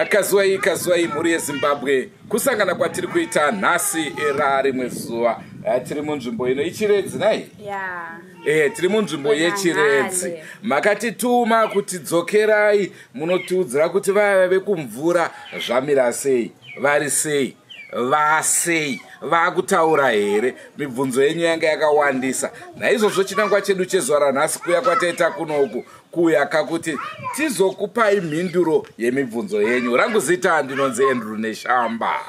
Kazuwai kazuwai mhuri yeZimbabwe, kusangana kwatiri kuita nhasi rarimwe zuva. Tiri munzvimbo ino iChiredzi nai? Yeah. Tiri munzvimbo yeChiredzi. Makatituma kuti dzokerai munotiudzira kuti vaya vekumvura zvamira sei, vari sei, vasei, vakutaura here. Mibvunzo yenyu yanga yakawandisa. Naizvozvo chinangwa chedu chezuva ranhasi kuya kwataita kunoku kuuya kakuti tizokupai mhinduro yemibvunzo yenyu. Rangu zita ndinonzi Andrew Neshamba.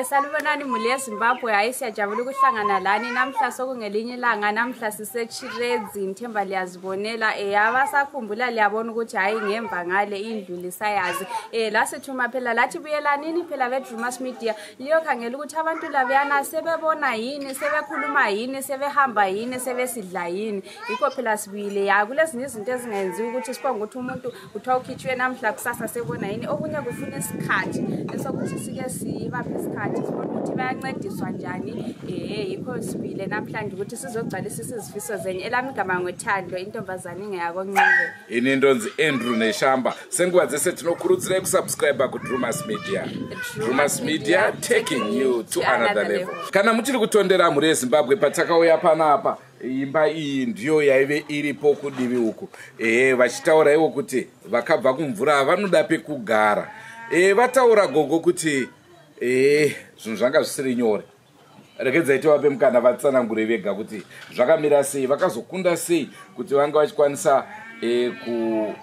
Salibonani mhuri yeZimbabwe, hayi siyajabula ukuhlangana lani namhla sokungelinye ilanga. Namhla siseChiredzi, ngithemba liyazibonela. Abasakhumbula liyabona ukuthi hayi ngemva ngale indlu lisayazi. La sithuma phela lathi buyelanini phela beDrumas Media liyokhangela ukuthi abantu labuyana sebebona yini, sebekhuluma yini, sebehamba yini, sebesidla yini. Yikho phela sibuyile ya kulezinye izinto ezingenziwa ukuthi sibonge ukuthi umuntu kuthiwa ukhitshwe namhla kusasa sebona yini. Okunye kufuna isikhathi esokuthi sike sibaphe isikhathi sibone ukuthi bayancediswa njani. Yikho sibuyile namhlanje ukuthi sizogcwalisa izifiso zenyu. Elami igama ngoThando, intombazane ingeyakoNcube. Ini ndonzi Andrew Neshamba. Senguva dzese tinokurudzirai kusubscribe kuDrumas Media. Drumas Media, taking you to another level. Kana muchiri kutondera mhuri yeZimbabwe, patakauya panapa imba iyi ndiyo yaive iripo kudivi uku. Vachitaura ivo kuti vakabva kumvura vanoda pekugara. Vataura gogo kuti zvinhu zvanga zvisiri nyore. Regedzai tivape mukana vatsanangure vega kuti zvakamira sei, vakazokunda sei kuti vanga vachikwanisa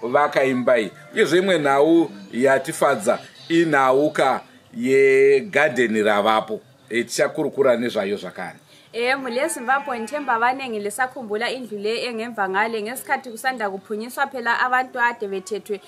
kuvaka imba iyi. Uyezve imwe nhau yatifadza inhauka yegadheni ravapo. Tichakurukura nezvayo zvakare. Mhuri yeZimbabwe, ngithemba abaningi lisakhumbula indlu le engemva ngale ngesikhathi kusanda kuphunyiswa phela abantu ade bethethwe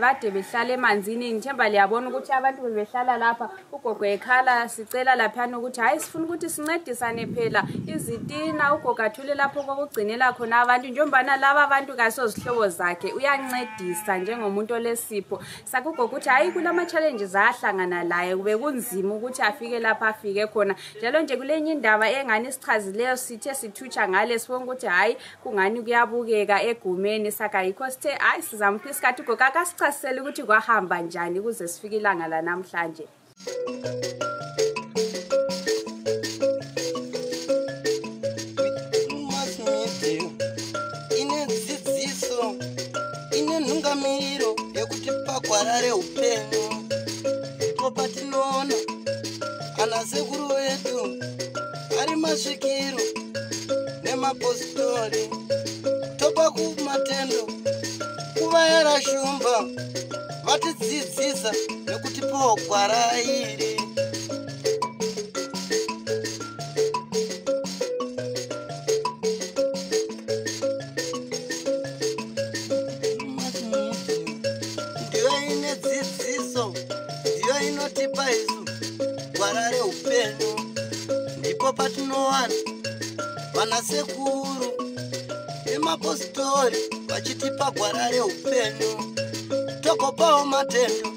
bade behlala emanzini. Ngithemba liyabona ukuthi abantu bebehlala lapha, ugogo ekhala sicela laphana ukuthi hayi sifuna ukuthi sincedisane phela izitina, ugogo athule lapho kokugcinela khona abantu, njengombana laba abantu kasozihlobo zakhe, uyancedisa njengomuntu olesipho. Sakugogo ukuthi hayi kulama challenges ahlangana laye, kube kunzima ukuthi afike lapha afike khona. Njalo nje kulenye indaba engani sichazileyo sithe sithutsha ngale sibona ukuthi hayi kungani kuyabukeka egumeni, saka yikho sithe hayi sizamupha isikhathi ugogo akasichasisele ukuthi kwahamba njani ukuze sifike ilanga la namhlanje. Drumas Media ine dzidziso, ine nhungamiro yekutipa gwara reupenyu. Ndipo patinoona ana sekuru vedu ari masvikiro nemapostori, topa kumatendo kuvayera shumba vatidzidzisa nekutipawo gwara iri. Drumas Media ndiyo ine dzidziso, ndiyo inotipa isu gwara reupenyu. Ndipo patinowana vana sekuru nemapostori vachitipa gwara reupenyu, togopawo matendo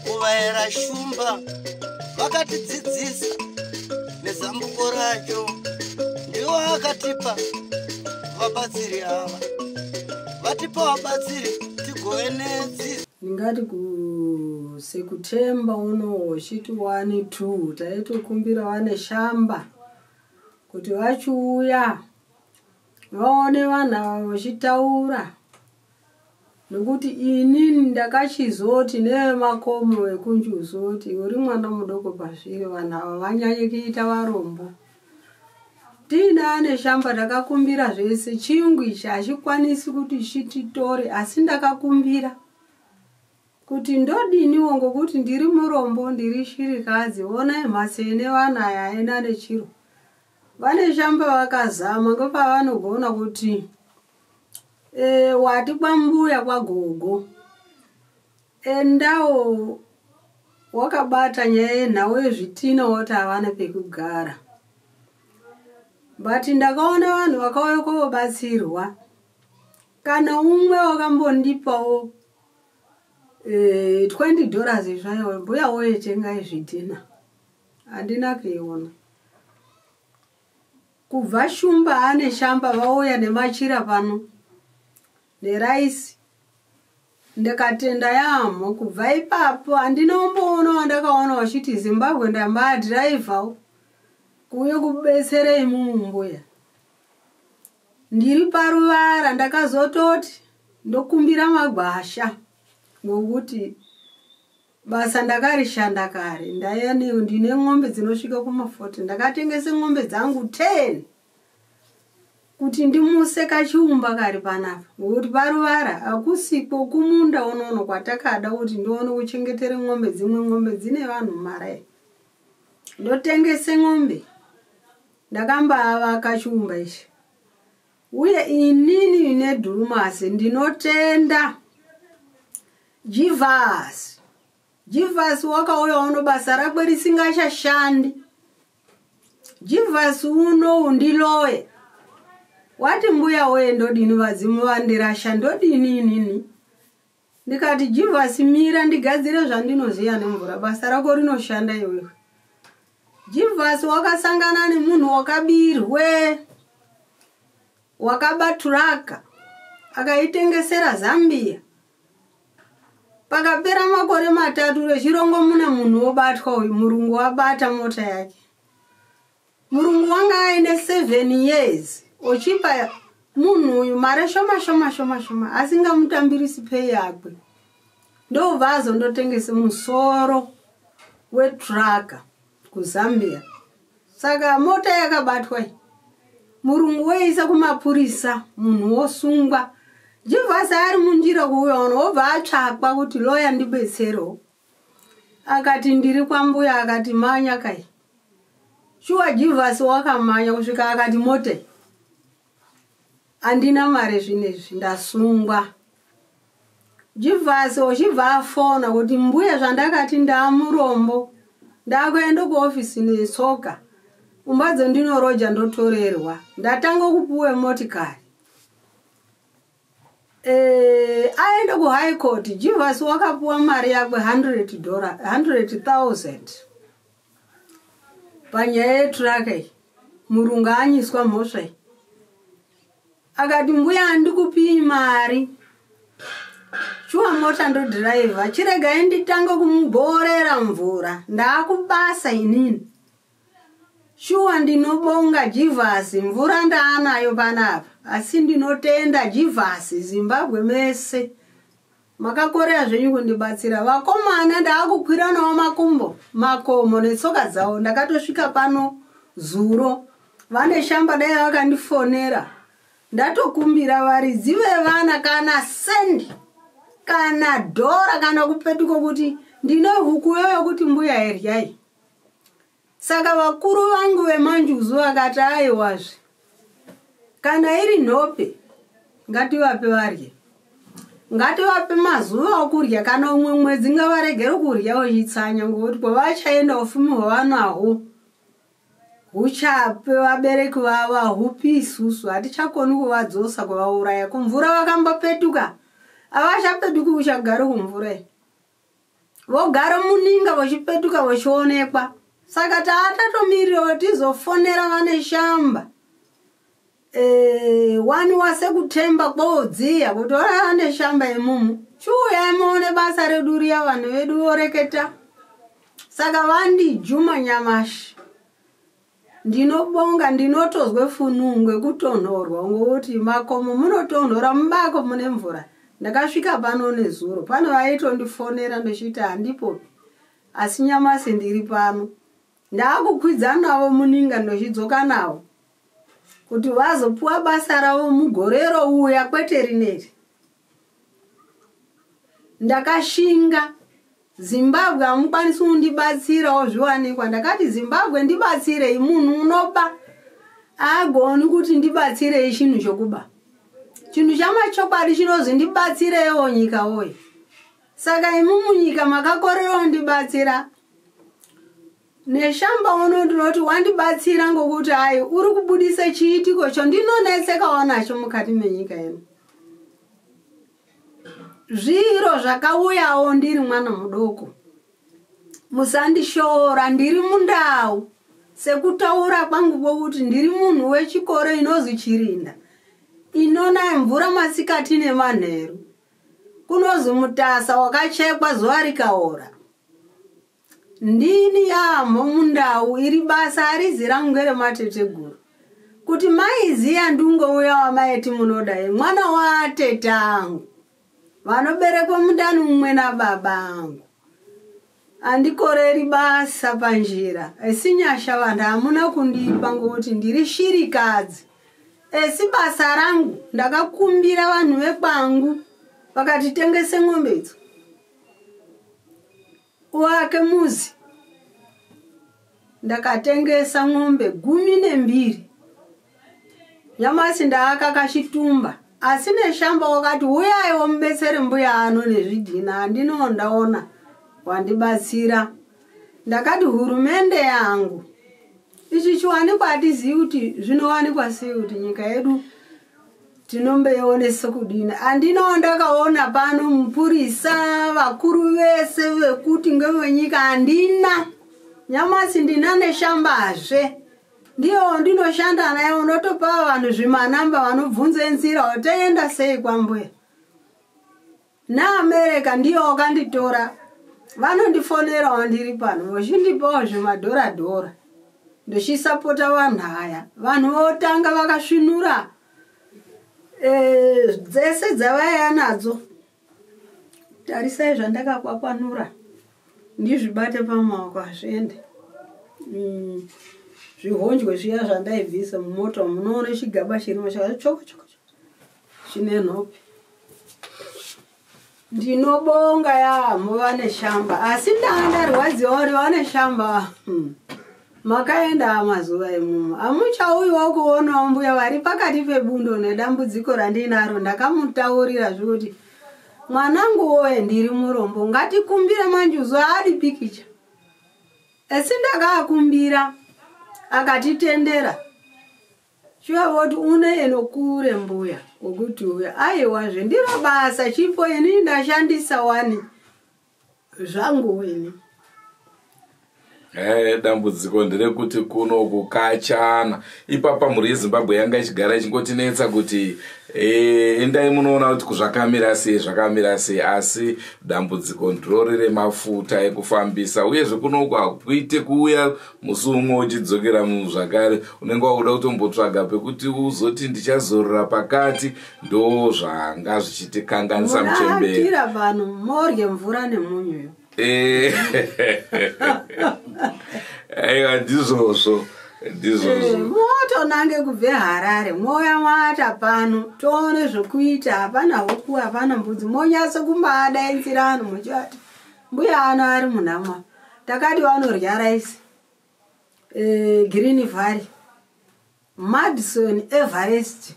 kuvayera shumba vakatidzidzisa nezambuko racho. Ndiwo akatipa vabatsiri ava, vatipa vabatsiri tigove nedzidzo. Ndingati kuSeptember uno chiti 1 2 taitokumbira vane shamba kuti vachiuya vaone vanhu ava vachitaura, nokuti inini ndakachizoti nevemakomo vekunjuzoti uri mwana mudoko pazviri, vanhu ava vanyanye kuita varombo. Tiine ane shamba takakumbira zvese, chiyungu ichi hachikwanisi kuti chititore, asi ndakakumbira kuti ndodiniwo ngokuti ndiri murombo, ndiri shirikadzi. Onai mhatso ine vana aya haina nechiro. Vane shamba vakazama ngepavanogona kuti wati kwambuya kwagogo endawo wakabata nyaya yenhau yezvitina, woti havana pekugara. But ndakaona vanhu vakauya kobatsirwa, kana umwe wakambondipawo $20 zvayo, mbuya woye tengai zvidhina, handina kuiona. Kubva shumba ane shamba vauya nemachira pano neraisi. Ndikatenda yaamho. Kubva ipapo handina kumboona wandakaona wachiti Zimbabwe ndambadhiraivhawo kuuye kubetsera imumu mbuya. Ndiri paruvara ndakazototi ndokumbira magwasha ngokuti basa ndakarishanda kare. Ndaiya ndine ng'ombe dzinosvika kuma40. Ndakatengese ng'ombe dzangu 10 kuti ndimuse kachiumba kari panapa, ngokuti paruvara hakusikwo kumunda unono kwatakada kuti ndione kuchengetere ng'ombe dzimwe. Ng'ombe dzine vanhu marai. Ndotengese ng'ombe, ndakambavaka chiumba ichi. Uye inini neDhurumasi ndinotenda Jivhasi. Jivhasi wakauya uno basa rakwe risingachashandi. Jivhasi unowu ndiloye wati, "Mbuya woye, ndodini? Vadzimu vandirasha, ndodini inini?" Ndikati, "Jivhasi, mira ndigadzire zvandinoziya nemvura. Basa rako rinoshanda iwewe." Jivhasi wakasangana nemunhu wakabirwe, wakaba turaka akaitengesera Zambia. Pakapera makore 3 rechirongo muna munhu wobatwa. Uyu murungu wabata mota yake. Murungu wanga aine 7 years ochipa munhu uyu mari shoma shoma shoma shoma, asingamutambirisi pay yakwe. Ndobva azondotengese musoro wetraka kuZambia. Saka mota yakabatwa iyi, murungu woisa kumapurisa, munhu wosungwa. Jivhasi ari munjira kuuya uno, wobva atsvakwa kuti, "Loya, ndibetserewo." Akati, "Ndiri kwambuya." Akati, "Manya kai." Shuwa Jivhasi wakamanya kusvika akati, "Mote handina mari zvinezvi, ndasungwa." Jivhasi ochibva afona kuti, "Mbuya, zvandakati ndaamurombo, ndakuenda kuofisi netsoka, umbadzo ndinoroja ndotorerwa, ndatanga kupuwe motikari." Aenda kuHigh Court, Jivhasi wakapuwa mari yakwe 100 dollar, 100,000 panyaya yetraka iyi. Murungu anyiswa mhosva iyi. Akati, "Mbuya, handikupii mari. Shuwa mota ndodhiraivha. Chiregai nditange kumubhorera mvura, ndaakubasa inini." Shuwa ndinobonga Jivhasi, mvura ndaanayo panapa. Asi ndinotenda Jivhasi, Zimbabwe mese makakorea zvenyu kundibatsira. Vakomana ndaakukwira nawo makumbo makomo netsoka dzavo. Ndakatosvika pano zuro. Vane shamba dai vakandifonera. Ndatokumbira varidzi vevana kana sendi kana dhora kana kupetuka kuti ndine huku yoyo kuti mbuya iryai. Saka vakuru vangu vemanjuzu vakati, "Aiwazve, kana iri nhope ngativape varye, ngativape mazuva okurya kana umwe mwedzi, ngavaregere kurya vachitsanya, ngokuti kwavachaenda ufumi hwavanahwo huchape vabereki vavo, hahupi isusu. Hatichakoni kuvadzosa kuvauraya kumvura. Vakambopetuka havachapetuki, uchagare kumvura iyi, vogara muninga vachipetuka vachionekwa." Saka taatatomirirawo tizofonera vane shamba wani wasekutemba kwodziya kuti ane shamba imumu, chiuyai muone basa redu riya, vanhu vedu voreketa. Saka vandijuma nyamashi, ndinobonga. Ndinotozwe funungwe kutonhorwa ngokuti makomo munotonhora, mubako mune mvura. Ndakasvika pano nezuro, pano vaitondifonera ndochiti handipopi, asi nyamasi ndiri pano. Ndaakukwidza navo muninga, ndochidzoka navo kuti vazopuwa basa ravo mugore rouya, kwete rineri. Ndakashinga. Zimbabwe hamukwanisi kundibatsirawo zviwanikwa. Ndakati, "Zimbabwe, ndibatsirei." Munhu unoba haagoni kuti ndibatsirei chinhu chokuba. Chinhu chamachokwadi chinozi ndibatsireiwo nyika woye. Saka imi munyika makakorerawo ndibatsira. Neshamba uno ndinoti wandibatsira ngokuti ai uri kubudisa chiitiko chondinonetsekawo nacho mukati menyika ino. Zviro zvakauyawo ndiri mwana mudoko, musandishoora, ndiri mundau sekutaura kwangu kwokuti ndiri munhu wechikoro inozi Chirinda, inonaya mvura masikati nemanheru. Kunozi Mutasa wakachekwa zuva rikaora. Ndini yaamho mundau iri basa harizi rangu ngeremateteguru. Kuti maiziya ndungouya wamaiti munodai mwana waatete angu. Vanoberekwa mundani mumwe nababa angu. Handikoreri basa panjira asi nyasha vanhu hamuna kundipa ngokuti ndiri shirikadzi. Asi basa rangu ndakakumbira vanhu vekwangu vakati tengese ng'ombe idzo uake muzi. Ndakatengesa ng'ombe 12. Nyamasi ndaaka kachitumba asi Neshamba wakati uyai womubetsere mbuya ano nezvidhina handino ndaona wandibatsira. Ndakati hurumende yangu ichi chiwanikwa hatizivi kuti zvinowanikwa sei kuti nyika yedu tinombeionese kudini. Handino ndakaona pano mupurisa vakuru vese vekuti ngevenyika handina. Nyamasi ndina Neshambazve ndiyo ndinoshanda naye unotopa vanhu zvimanamba vanobvunze nzira toenda sei kwambuya. NaAmerica ndiyo wakanditora vanondifonerawo ndiri pano vochindipawo zvimadhora dhora ndochisapota vanhu aya. Vanhu votanga vakasvinura dzese dzavaiya nadzo. Tarisai zvandakakwakwanura ndizvibate pamaoko hazviende. Zvihonjwe zviya zvandaibvisa mumota munoona chigaba chirimo chakati choko choko chine nhope. Ndinobonga yaamho vaNeshamba asi ndanga ndarwadziwa kuti vaNeshamba makaenda mazuva imumo hamuchauyiwo kuonawo mbuya vari pakati pebundo nedambudziko randinaro. Ndakamutaurira zvekuti mwanangu woye ndiri murombo ngatikumbire manjuzu aadi pikicha. Asi ndakaakumbira akatitendera. Shuwa voti une enokure mbuya wokuti uya aiwazve ndiro basa chipo ini ndashandisa wani zvangu ini. Dambudziko nderekuti kuno kukachana ipapa mhuri yeZimbabwe yanga ichigara ichingotinetsa kuti endai munoona kuti zvakamira sei zvakamira sei, asi dambudziko ndirori remafuta ekufambisa. Uyezve kunoku hakuite kuuya musi umwe uchidzokera zvakare, unenge wakuda kutombotsvaga pekuti uzoti ndichazorora pakati. Ndo zvanga zvichitikanganisa muchembere. Munoakira pano morye mvura nemunyuyo. Aiwa ndizvozvo ndizvozvo. Motonange kubve Harare moya mwata pano toone zvokuita. Hapana huku hapana mbudzi monyatso kumbaadainzira anhu muchivati mbuya ano ari munhama. Takati vanorya raisi Green Valley Madison Everest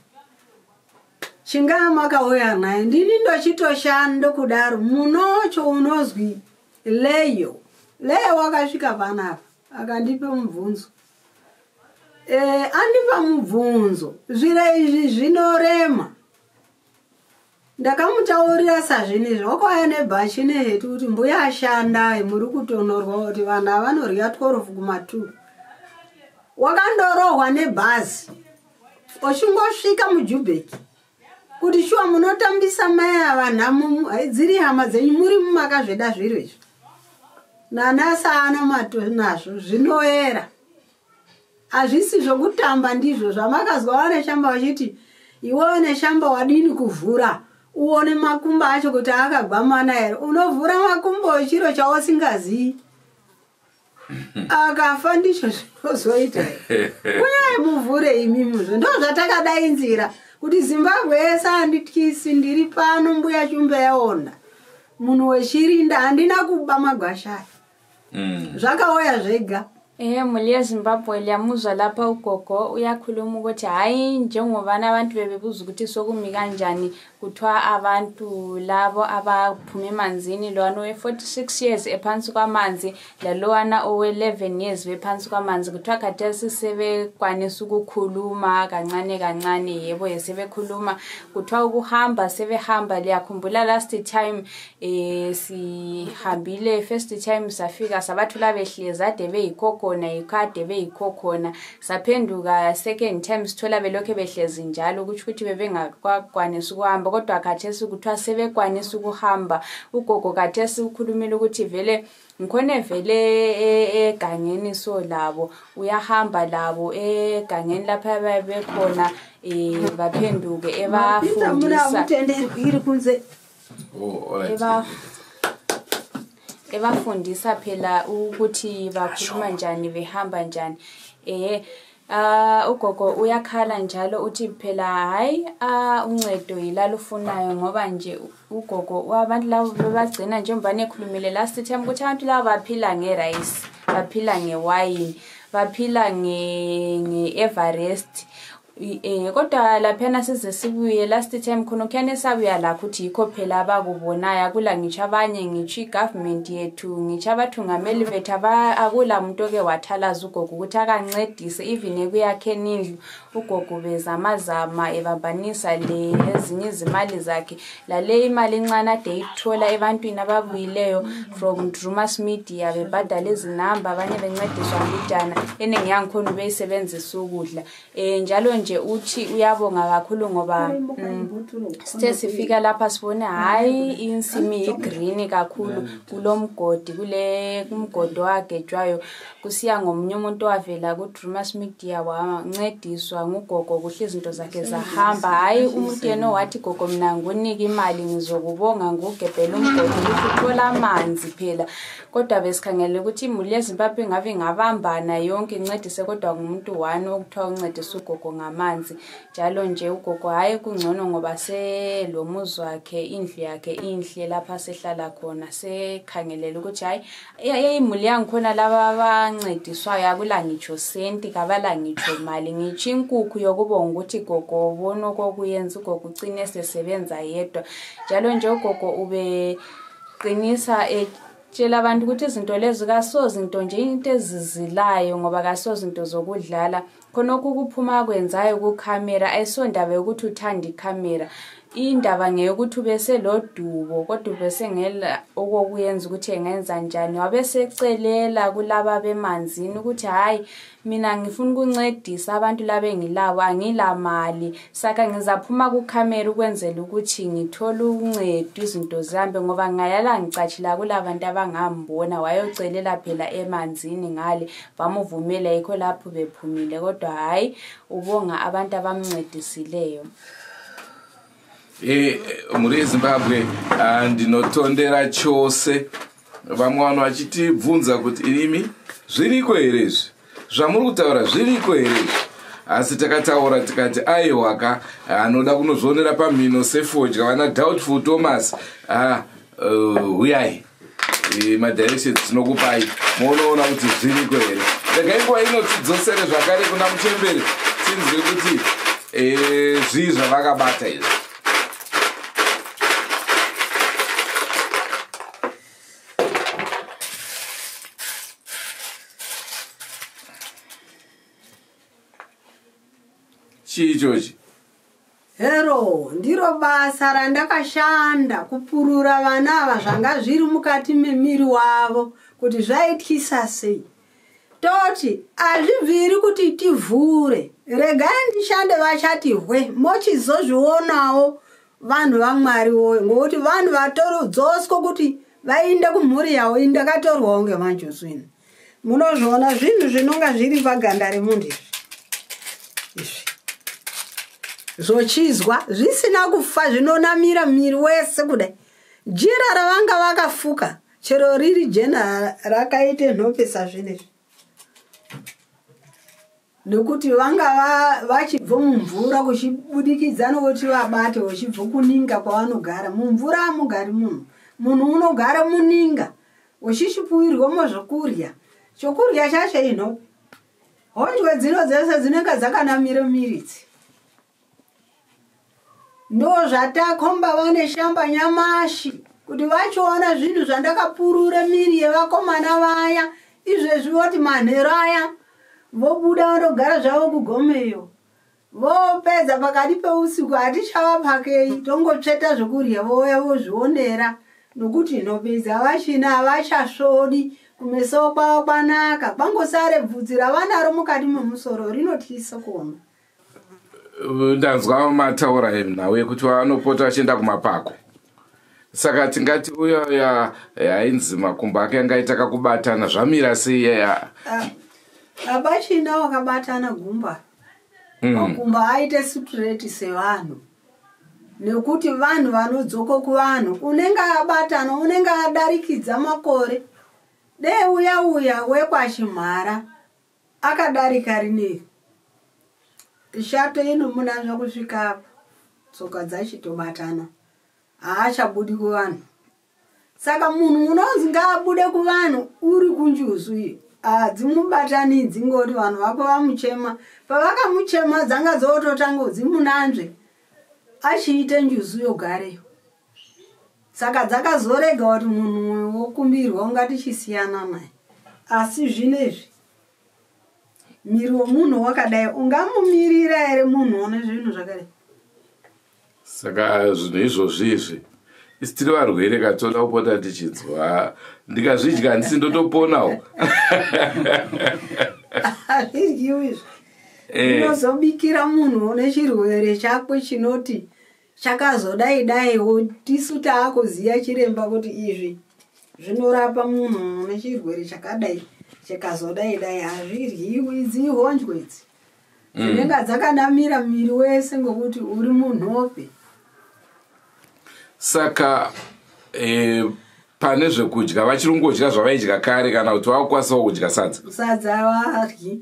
chingaa makauya naye ndini ndochitoshanda kudaro. Munocho unozwi Leyo Leyo wakasvika panapa akandipa mubvunzo. Andipa mubvunzo zviro izvi zvinorema. Ndakamutaurira sazvinizvi wakauya nebhachi neheti kuti mbuya ashandai muri kutonorwa kuti vanhu avanorya 12 kuma2. Wakandorohwa nebhazi uchingosvika muJubheki kuti shuwa munotambisa mai ava nhamo dziri hama dzenyu muri mumakazveda zviro izvi. Nanasa ana mato nazvo zvinoera. Hazvisi zvokutamba ndizvo zvamakazwa vaNeshamba vachiti iwewe Neshamba wadini kuvhura uone makumbo acho kuti akagwamana here. Unovhura makumbo echiro chausingazii. Akafa ndizvo zvinozoita. Uyai muvhure imimuzvo ndo zvatakadainzira kuti Zimbabwe yese handityisi ndiri pano mbuya Chumbe yaonda. Munhu wechirinda handina kuba magwasha aya. Zvakauya zvega. Mhuri yeZimbabwe liyamuzwa lapha ugogo uyakhuluma ukuthi hhayi njengobana abantu bebebuza ukuthi sokumi kanjani kuthiwa abantu labo abaphuma emanzini lowana owe-46 years ephansi kwamanzi lalowana owe-11 years bephansi kwamanzi kuthiwa khathesi sebekwanisa ukukhuluma kancane kancane. Yebo sebekhuluma kuthiwa ukuhamba sebehamba. Liyakhumbula last time sihambile first time safika sabathola behlezi ade beyikhokho bekhona, yikade beyikho khona. Saphenduka second time sithola belokhe behlezi njalo, kutsho ukuthi bebengakakwanisi ukuhamba, kodwa khathesi kuthiwa sebekwanisa ukuhamba. Ugogo khathesi ukhulumile ukuthi vele ngikhona vele egangeni, so labo uyahamba labo egangeni lapha ababe bekhona, baphenduke ebafundisa ebafundisa phela ukuthi bakhuluma njani, behamba njani. Ugogo uyakhala njalo uthi phela hayi, uncedo yilalufunayo, ngoba nje ugogo abantu labo bebagcina njengoba nekhulumile last time ukuthi abantu laba baphila nge-rice, baphila ngewayini, baphila nge-Everest. Kodwa laphana size sibuye last time khona kukhuyane sabuya lakho ukuthi yikho phela abakubonayo, akula ngitsho abanye, ngitsho i-government yethu, ngitsho abathungameli bethu, akula muntu oke wathalaza ugogo ukuthi akancedise even ekuyakheni indlu. Ugogo bezamazama ebambanisa le ezinye izimali zakhe lale imali encane ade eyithola ebantwini ababuyileyo from Drumas Media, bebhadala izinamba, abanye bencediswa mbijana, eningi yangikhona ubeyisebenzisa ukudla. Njalo nje uthi uyabonga kakhulu ngoba sithe sifika lapha sibone hayi insimi yi-green kakhulu, kulomgodi, kule kumgodi owagejwayo kusiya ngomunye umuntu owavela ku-Drumas Media, wancediswa ngugogo kuhle, izinto zakhe zahamba. Hhayi umuntu yena owathi gogo mina ngikunike imali ngizokubonga ngikugebhela umgodi ukuthi uthole amanzi phela, kodwa besikhangele ukuthi imuli yeZimbabwe ingabe ingabambana yonke incedise, kodwa ngumuntu one okuthiwa uncedise ugogo ngamanzi. Njalo nje ugogo hhayi kungcono ngoba selomuzi wakhe, indlu yakhe inhle lapha sehlala khona, sekhangelele ukuthi hhayi imuli yangikhona laba abancediswayo akula ngitsho senti, kabala ngitsho mali, ngitsho inkukhu yokubonga ukuthi gogo ubona okokuyenza, ugogo ucine sesebenza yedwa. Njalo nje ugogo ubeqinisa etshela abantu ukuthi izinto lezi kasozinto nje into ezizilayo, ngoba kasozinto zokudlala. Khonokhu ukuphuma kwenzayo kukhamera ayisondaba yokuthi uthanda ikhamera, indaba ngeyokuthi ubeselodubo, kodwa ubesengela okokuyenza ukuthi engenza njani. Wabesecelela kulaba bemanzini ukuthi hhayi mina ngifuna ukuncedisa abantu laba engilabo, angila mali, saka ngizaphuma kukhamera ukwenzela ukuthi ngithole uncedo izinto zihambe, ngoba ngayala ngicatshila kulabantu abangambona. Wayocelela phela emanzini ngale, bamuvumela, yikho lapho bephumile, kodwa hhayi ubonga abantu abamncedisileyo. Mhuri yeZimbabwe, ndinotondera chose vamwe vanhu vachitibvunza kuti imi zviriko here izvi zvamuri kutaura, zviriko here izvi? Asi takataura tikati aiwaka, anoda kunozvionera pamhino sefodya vana Doubtful Thomas, huyai, madirections tinokupai muonoona kuti zviriko here. Regai nguva ino tidzosere zvakare kuna muchembere tinzwe kuti zvii zvavakabata izvi. Chii ichochi? Hero, ndiro basa randakashanda kupurura vana ava zvanga zviri mukati memiri wavo kuti zvaityisa sei. Toti hazvibviri kuti tivhure, regai ndishande vachati hwe, mochizozvionawo vanhu vaMwari woyo, ngokuti vanhu vatoridzoswa kuti vainde kumhuri yavo. Ini ndakatorwawo ngemanjuzu ino, munozviona zvinhu zvinonga zviri paganda remunhu izvi izvi zvochizwa zvisina kufa, zvinonamira miri wese kudai. Jira ravanga vakafuka chero riri jena rakaite nhope sazvinezvi, nekuti vanga vachibva mumvura kuchibudikidza nokuti vabate vachibva kuninga kwavanogara. Mumvura hamugari munhu, munhu unogara muninga uchichipuwirwamo zvokurya, chokurya chacho inhope. Hondwe dzino dzese dzinenge dzakanamira miridzi. Ndo zvatakomba vane shamba nyamashi kuti vachiona zvinhu zvandakapurura miri yevakomana vaya, izvezvi voti manheru aya vobuda vandogara zvavo kugomeyo, vopedza pakati peusiku hatichavapakei, tongotsveta zvokurya vouya vozvionera, nokuti nhope dzavachina havachasvodi. Kumeso kwavo kwanaka, kwangosare bvudzi ravanaro mukati memusoro rinotyisa kuona. Ndanzwa mataura nhau yekuti vanopota vachienda kumapako, saka tingati uyo yainzi makumbo ake anga aita kakubatana, zvamira sei? Hapachina wakabatana gumba. Makumbo aite straight sevanhu, nekuti vanhu vanodzoka kuvanhu. Unenge abatana unenge adarikidza makore. Dei uya uya wekwachimhara akadarika rineri, shato inomunazva kusvika apa, tsoka dzachitobatana, haachabudi kuvanhu. Saka munhu unonzi ngaabude kuvanhu uri kunjuzu iyo, hadzimubatanidzi, ngoti vanhu vako vamuchema. Pavakamuchema dzanga dzototanga dzimunanzve achiite njuzu yogareyo. Saka dzakazorega kuti munhu wokumbirwa ungatichisiyana naye. Asi zvinezvi miri womunhu wakadai, ungamumirira here munhu une zvinhu zvakadai? Saka zvinhu izvozvi izvi, isi tiri varwere katoda kupota tichinzwa, ndikazvidya handisi ndotoponawo? Hazvidyiwi izvi. Unozobikira munhu une chirwere chako chinoti chakazodai daiwo, tisu taakuziya chiremba kuti izvi zvinorapa munhu une chirwere chakadai chikazodai dai. Hazviryiwi. Idzi ihonjwe idzi dzinenge dzakanamira muviri wese ngokuti uri munhope. Saka pane zvekudya, vachiri kungodya zvavaidya kare kana kuti vakukwanisawo kudya sadza? Sadza havaryi.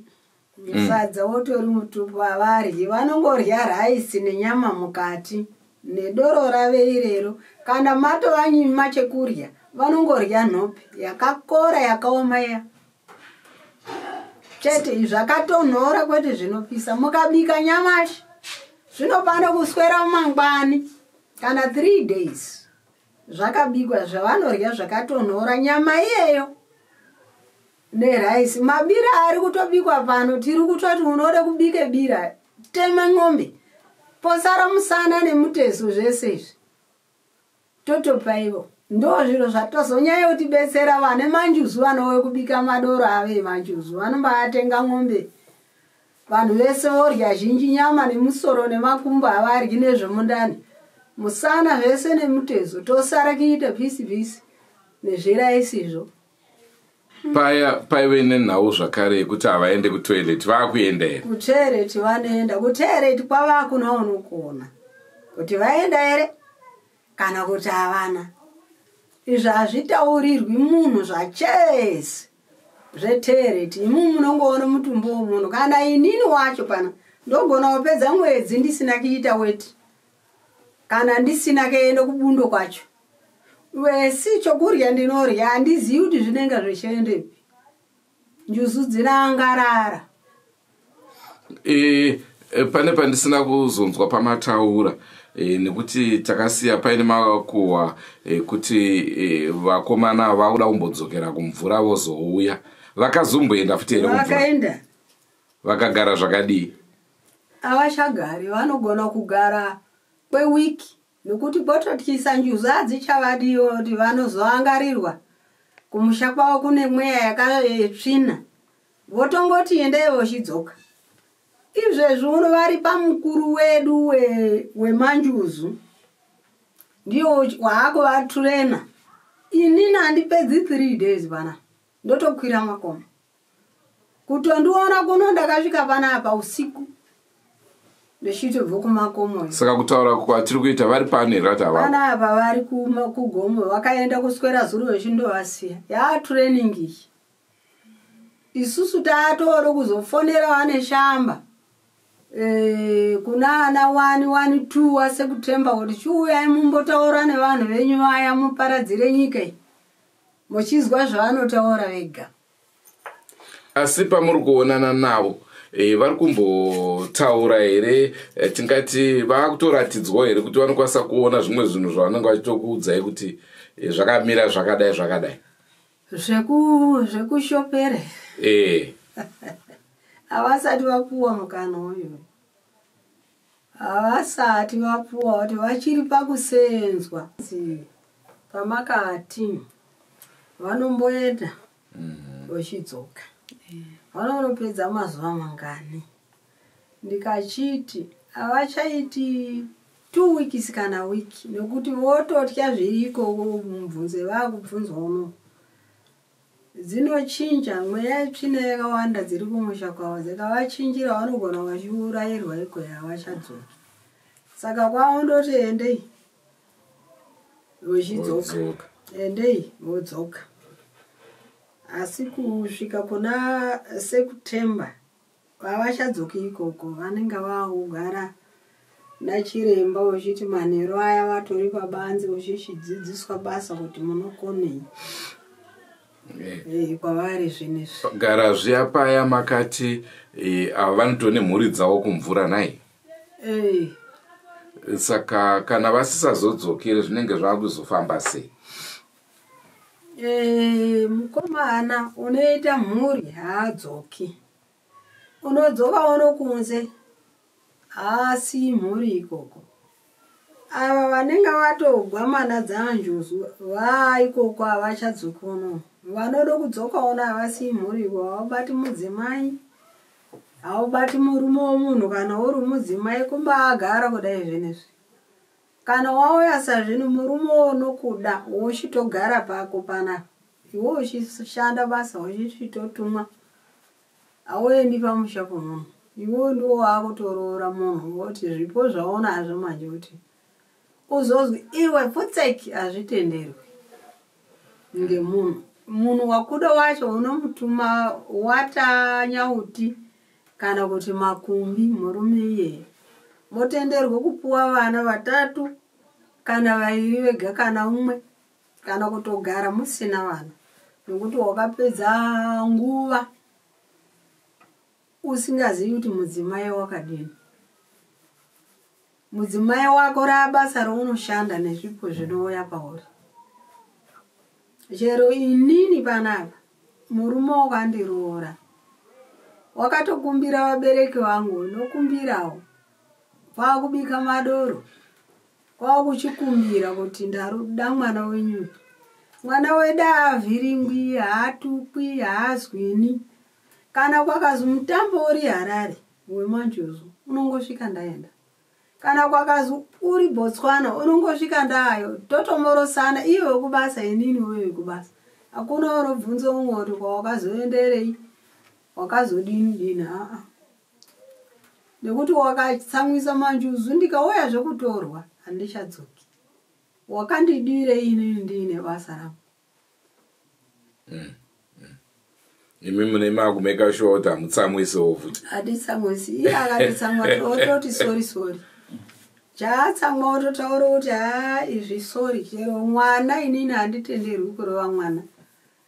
Sadza wotori mutupu, havaryi. Vanongorya raisi nenyama mukati nedoro rave irero. Kana matovanyima chekurya, vanongorya nhope yakakora yakaoma iya chete, zvakatonhora kwete zvinopisa. Mukabika nyamashi, zvinopano kuswera mangwani kana 3 days zvakabikwa. Zvavanorya zvakatonhora, nyama iyeyo neraisi. Mabira ari kutobikwa pano, tiri kutoti unode kubike bira, tema ng'ombe, posara musana nemutezo, zvese izvi totopaivo. Ndo zviro zvatozonyanya kutibetsera. Vane manjuzu vanouye kubika madoro ave emanjuzu, vanombaatenga ng'ombe, vanhu vese vorya zhinji nyama nemusoro nemakumbo. Havaryi nezvemundani, musana zvese nemutezo. Tosara kuita pisi pisi nezviraisizvo. Paya paive nenhau zvakare yekuti havaende kutoilet, vaakuenda here? Kutoilet vanoenda. Kutoilet kwava unokona kuti vaenda here kana kuti havana. Izvi hazvitaurirwi munhu zvachese zvetoilet. Imu munongoona mutumbu womunhu. Kana inini wacho pana ndogona kupedza mwedzi ndisina kuita weti kana ndisina kuenda kubundo kwacho. Wesi chokurya ndinorya, handizivi kuti zvinenge zvichiendepi. Njuzu dzinoangarara. Pane pandisina kuzonzwa pamataura, nekuti takasiya paine makuhwa ekuti vakomana vakuda kumbodzokera kumvura vozouya. Vakazomboenda futi here kumvura? Vakaenda. Vakagara zvakadii? Havachagari. Vanogona kugara kwewiki, nekuti kwototyisa. Njuzu hadzichavadiwo, kuti vanozoangarirwa kumusha kwavo kune mweya yakatsvina. Votongoti endei, vochidzoka. Izvezvi uno vari pamukuru wedu wemanjuzu, ndiyo waakuvaturena. Inini handipedzi 3 days pana, ndotokwira makomo. Kutondiona kuno, ndakasvika panapa usiku ndichitobva kumakomo. Saka kutaura kwatiri kuita vari pano here kuti havavo? Panapa vari kugomo. Vakaenda kuswera zuro vechindovasiya. Yaatraining iyi, isusu taatoro kuzofonera vane shamba kuna ana 1 1 2 waSeptember kuti chiuyai mumbotaura nevanhu venyu vaya, muparadzire nyika iyi, muchizwa zvavanotaura vega. Asi pamuri kuonana navo, vari kumbotaura here? Tingati vakutoratidzwawo here kuti vanokwanisa kuona zvimwe zvinhu zvavanenge vachitokuudzai kuti zvakamira zvakadai zvakadai? Zvekushopere? Havasati vapuwa mukana uyu, havasati vapuwa, kuti vachiri pakusenzwa. Pamakati vanomboenda. Uchidzoka vanonopedza mazuva mangani? Ndikachiti havachaiti 2 weeks kana wiki, nekuti vototya zviri ikoko. Mubvunze vaakubvunzwa uno dzinochinja mweya itsvina yakawanda dziri kumusha kwavo, dzikavachinjira vanogona vachiurayirwa ikweyo, havachadzoki. Saka kwavo ndoti endei vochidzoka. Vodzoka. Endei vodzoka, asi kusvika kuna September vavachadzoki ikoko, vanenge vaakugara nachiremba, uchiti manheru aya vatori pabanze uchichidzidziswa basa kuti munokonei. Kwavari zvinezvi. Gara zviya paya makati ava vanotone mhuri dzavo kumvura nai? Eh. Saka kana vasisazodzokere zvinenge zvakuzofamba sei? Mukomana unoita mhuri haadzoki, unodzoka uno kunze, haasii mhuri ikoko. Ava vanenge vatogwamana dzanjuzu vaaikoko havachadzoki unono. Vanoda kudzoka uno havasii mhuri iko, havabati mudzimai, haubati murume womunhu. Kana uri mudzimai kumbaagara kudai zvinezvi, kana wauya sazvino murume wonokuda wochitogara pako panapa, iwe uchishanda basa uchichitotumwa, hauendi pamusha pomunhu. Iwe ndiwo waakutoroora munhu, woti zvipo zvaunazvo manje kuti uzozwi iwe pfutseki hazvitenderwi ngemunhu. Munhu wakuda wacho unomutuma watanyauti kana kuti makumbi, murume iyeye motenderwa kupuwa vana vatatu kana vairi vega kana umwe, kana kutogara musina vana, nekuti wakapedza nguva usingazivi kuti mudzimai wakadini. Mudzimai wako raabasa raunoshanda nezvipo zvinouya pauri. Chero inini panapa murume wakandiroora wakatokumbira vabereki vangu, nokumbirawo kwakubika madoro, kwakuchikumbira kuti ndaruda mwana wenyu. Mwana wedu haavhiringwi, haatukwi, haazwini. Kana kwakazi mutambo uri Harare wemanjuzu, unongosvika ndaenda. Kana kwakazi uri Botswana, unongosvika ndayo, totomorosana, iye wekubasa, inini uye wekubasa. Hakuna unobvunza umwe kuti kwawakazoenderei, wakazodini dini, aa, nekuti wakatsamwisa manjuzu. Ndikauya zvekutorwa handichadzoki. Wakandidirei inini ndiine basa rangu? Imi mune makumeka sure kuti hamutsamwisewo futi. Hatitsamwisi. Iye akatitsamwa ototi sorry, sorry. Chaatsamwa ototaura kuti haa, izvi sorry. Chero mwana inini handitenderwi kurova mwana,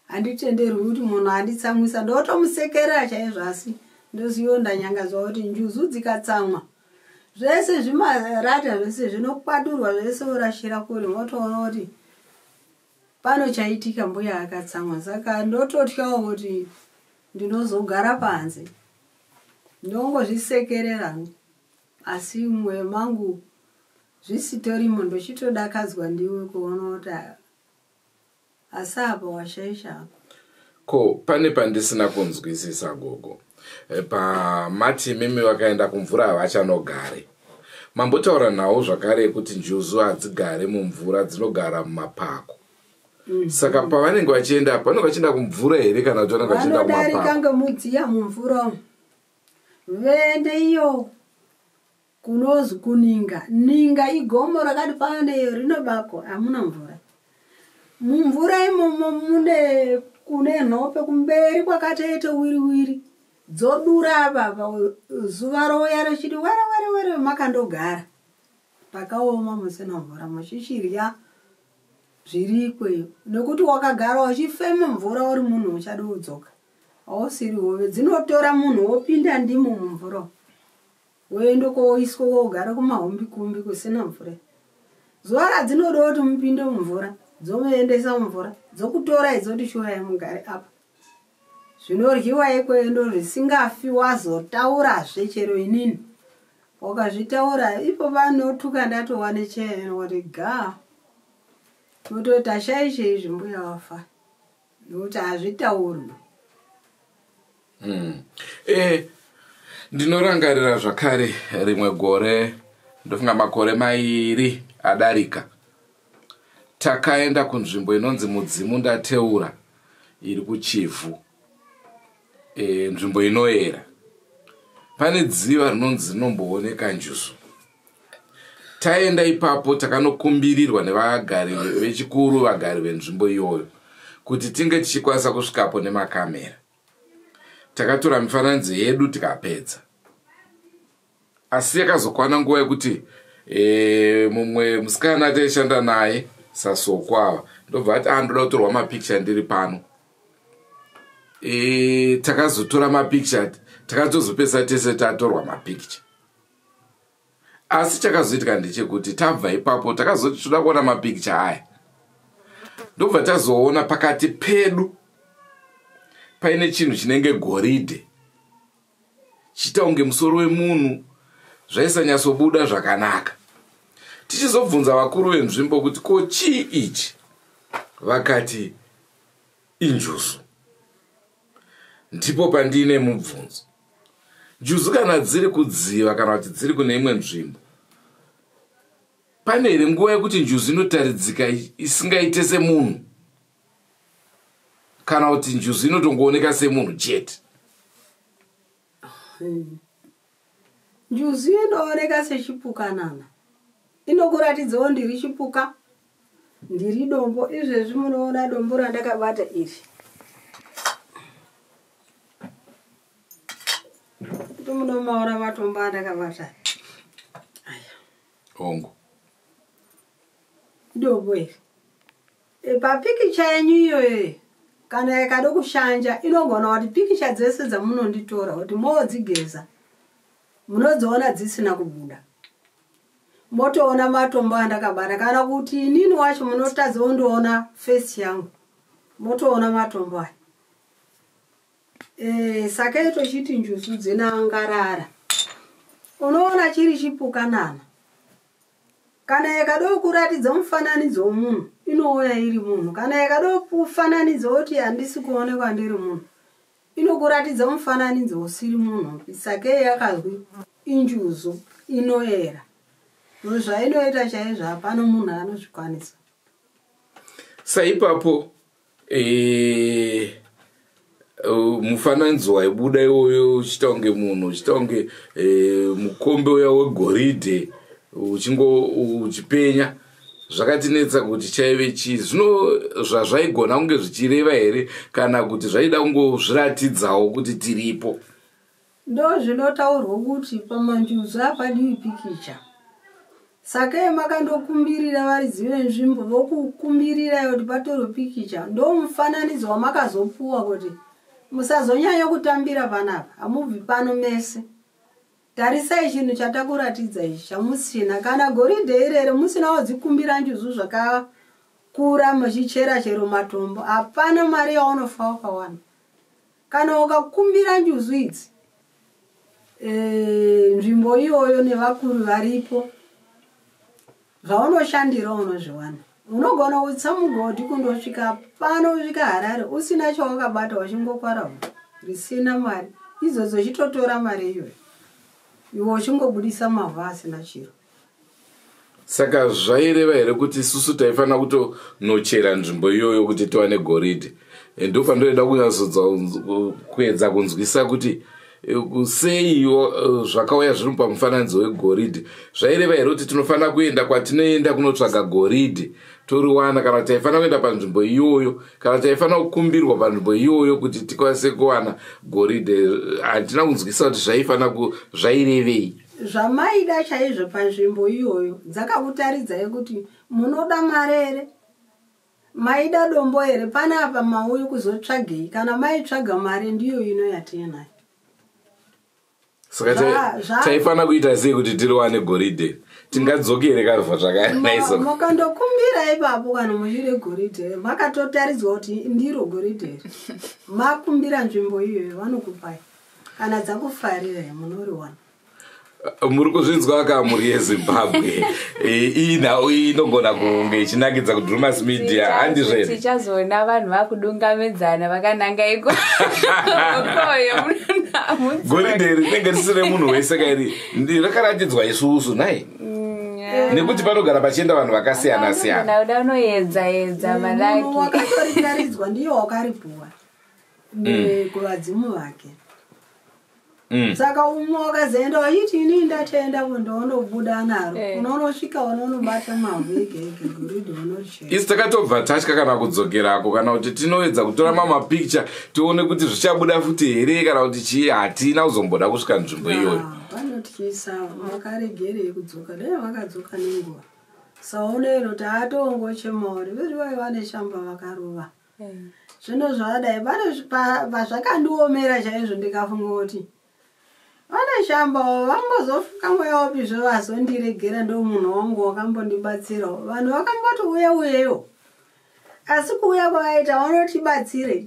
handitenderwi kuti munhu anditsamwisa ndotomusekerera chaizvo, asi ndozivo ndanyangadzwa kuti njuzu dzikatsamwa zvese zvimarata zvese zvinokwadurwa zvese, urashira kure, motoona kuti pano chaitika, mbuya akatsamwa. Saka ndototyawo kuti ndinozogara panze, ndongozvisekerera, asi mwoyo mangu zvisitorimo, ndochitodakadzwa ndiwe kuona kuti asi apa washaisha. Ko pane pandisina kunzwisisa, gogo. Pamati mimi vakaenda kumvura havachanogare, mambotaura nhau zvakare yekuti njuzu hadzigare mumvura, dzinogara mumapako. Saka pavanenge vachienda, vanenge vachienda kumvura here kana kuti vanenge vachienda Vanodarika kumapako? Ngemudziya mumvura umu, vende iyo kunozi kuninga. Ninga igomo rakati paneyo rinobako, hamuna mvura. Mumvura imomo mune kune nhope kumberi kwakatoita wiri wiri, dzodura apapa, zuva rouya richiti were were were, makandogara pakaoma musina mvura, muchichirya zviri ikweyo, nekuti wakagara uchifema mvura uri munhu uchada kudzoka, hausiri hove dzinotora munhu wopinda ndimo mumvura, woenda koiswa kogara kumahumbi kumbi kusina mvura. Zuva radzinoda kuti mupinde mumvura, dzomuendesa mumvura, dzokutorai, dzoti shurai mugare apa, zvinoryiwa ikweyo ndo zvisingafi. Wazotaurazve chero inini wakazvitaura ipo vanotuka, ndatova necheya kuti ga kutoti tashaishe izvi, mbuya wafa. Nokuti hazvitaurwi. Ndinorangarira zvakare rimwe gore, ndofunga makore 2 adarika, takaenda kunzvimbo inonzi Mudzimu Ndateura iri kuChivhu, nzvimbo inoyera. Pane dziva rinonzi rinombooneka njuzu. Taenda ipapo takanokumbirirwa nevagari vechikuru, vagari venzvimbo iyoyo, kuti tinge tichikwanisa kusvikapo nemakamera. Takatora mifananidzo yedu tikapedza. Asi yakazokwana nguva yekuti mumwe musikana ataishanda naye Sasoko ava ndobva ati, ndoda kutorwa mapikicha ndiri pano. Takazotora mapikicha, takatozopesa tese tatorwa mapikicha. Asi chakazoitika ndechekuti tabva ipapo takazoti toda kuona mapikicha aya, ndobva tazoona pakati pedu paine chinhu chinenge goridhe, chiita kunge musoro wemunhu, zvaisanyatsobuda zvakanaka. Tichizobvunza vakuru venzvimbo kuti ko chii ichi, vakati injuzu. Ndipo pandine mubvunzo, njuzu kana dziri kudziva kana kuti dziri kune imwe nzvimbo, pane here nguva yekuti njuzu inotaridzika isingaite semunhu, kana kuti njuzu inotongooneka semunhu chete? Njuzu inooneka sechipukanana, inokuratidzawo ndiri chipuka, ndiri dombo. Izvezvi munoona dombo randakabata iri, munomaona matombo andakabata aya. Hongu. Dombo iri papikicha yenyu iyoyo, kana ikada kushanja, inogona kuti pikicha dzese dzamunonditora kuti modzigeza, munodziona dzisina kubuda, motoona matombo andakabata. Kana kuti inini wacho munotadza kundiona face yangu, motoona matombo aya. Saka tochiti njuzu dzinangarara. Unoona chiri chipukanana, kana ikada kuratidza mufananidzo wemunhu, inouya iri munhu. Kana ikada kufananidza kuti handisi kuonekwa ndiri munhu, inokuratidza mufananidzo usiri munhu. Sakei yakazwi injuzu inoera. Zvainoita chaizvo hapana munhu anozvikwanisa. Saipapo mufananidzo waibuda iwoyo uchiita kunge munhu, uchiita kunge mukombe uya wegoridhe uchingo uchipenya, zvakatinetsa kuti chaive chii. Zvino zvazvaigona kunge zvichireva here, kana kuti zvaida kungozviratidzawo kuti tiripo? Ndo zvinotaurwa kuti pamanjuzu hapadiwi pikicha. Saka makandokumbirira varidzi venzvimbo, vokukumbirirai kuti patorwe pikicha, ndo mufananidzo wamakazopuwa kuti musazonyanya kutambira panapa, hamubvi pano mese. Tarisai chinhu chatakuratidza ichi chamusina kana goridhe irere, musina kudzikumbira njuzu zvakakura, muchichera chero matombo, hapana mari yaunofa wakawana. Kana ukakumbira njuzu idzi, nzvimbo iyoyo nevakuru varipo, zvaunoshandira unozviwana. Unogona kutsa mugodhi kundosvika pano, kusvika Harare, usina chawakabata, uchingokwara risina mari idzodzo, uchitotora mari iyoyo, iwe uchingobudisa mavhu asina chiro. Saka zvaireva here kuti isusu taifanira kutonochera nzvimbo iyoyo kuti tiwane goridhe? Ndo pandoida kunyatsodza kuedza kunzwisa kuti sei zvakauya zviri pamufananidzo wegoridhe. Zvaireva here kuti tinofanira kuenda kwatinoenda kunotsvaga goridhe toriwana, kana kuti taifanira kuenda panzvimbo iyoyo, kana taifanira kukumbirwa panzvimbo iyoyo kuti tikwanise kuwana goridhe? Handina kunzwisa kuti zvaifanira zvairevei. Zvamaida chaizvo panzvimbo iyoyo, dzakakutaridzai kuti munoda mari here, maida dombo here, panapa mauyi kuzotsvagei. Kana maitsvaga mari, ndiyo ino yatinayo. Saka taifanira kuita sei kuti tiriwane goridhe? Tingadzokere kavha zvakanaiso? Mukandokumbira ipapo, kana muchire goridhe, makatotaridzwa kuti ndiro goridhe, makumbira nzvimbo iyoyo, vanokupai. Kana dzakufarirai, munoriwana. Muri kuzvinzwa ka, mhuri yeZimbabwe? Iyi nhau iyi inogona kunge ichinakidza kuDrumas Media, handizvo? Tichazoona vanhu vakudungamidzana vakananga iko koyo. Goridhe rinenge risiri remunhu wese kairi, rakaratidzwa isusu nai, nekuti panogara pachienda vanhu vakasiyana siyana. Uda unoedza edza malaki. Munhu wakatoritaridzwa ndiye wakaripuwa kuvadzimu vake. Saka umwe wakazoenda wachiti, "Inini ndatenda," ndonobuda naro. Unonosvika, unonobata mavhu ege ege, goridhe unorichera. Isi takatobva tatya kana kudzokerako, kana kuti tinoedza kutora mamapikicha tione kuti zvichabuda futi here kana kuti chii. Hatina kuzomboda kusvika nzvimbo iyoyo. Ah, vanotyisa. Makaregerei kudzoka? Dai vakadzoka nenguva saonero taatongochemauri veri vaiva neshamba vakarova. Zvino zvadai pane pazvakandiomera chaizvo, ndikafunga kuti vane shamba vambozofuka mweya wapizve vazondiregera. Ndo munhu wangu wakambondibatsirawo. Vanhu vakamboti uye uyeyo, asi kuuya kwavaita vanotibatsire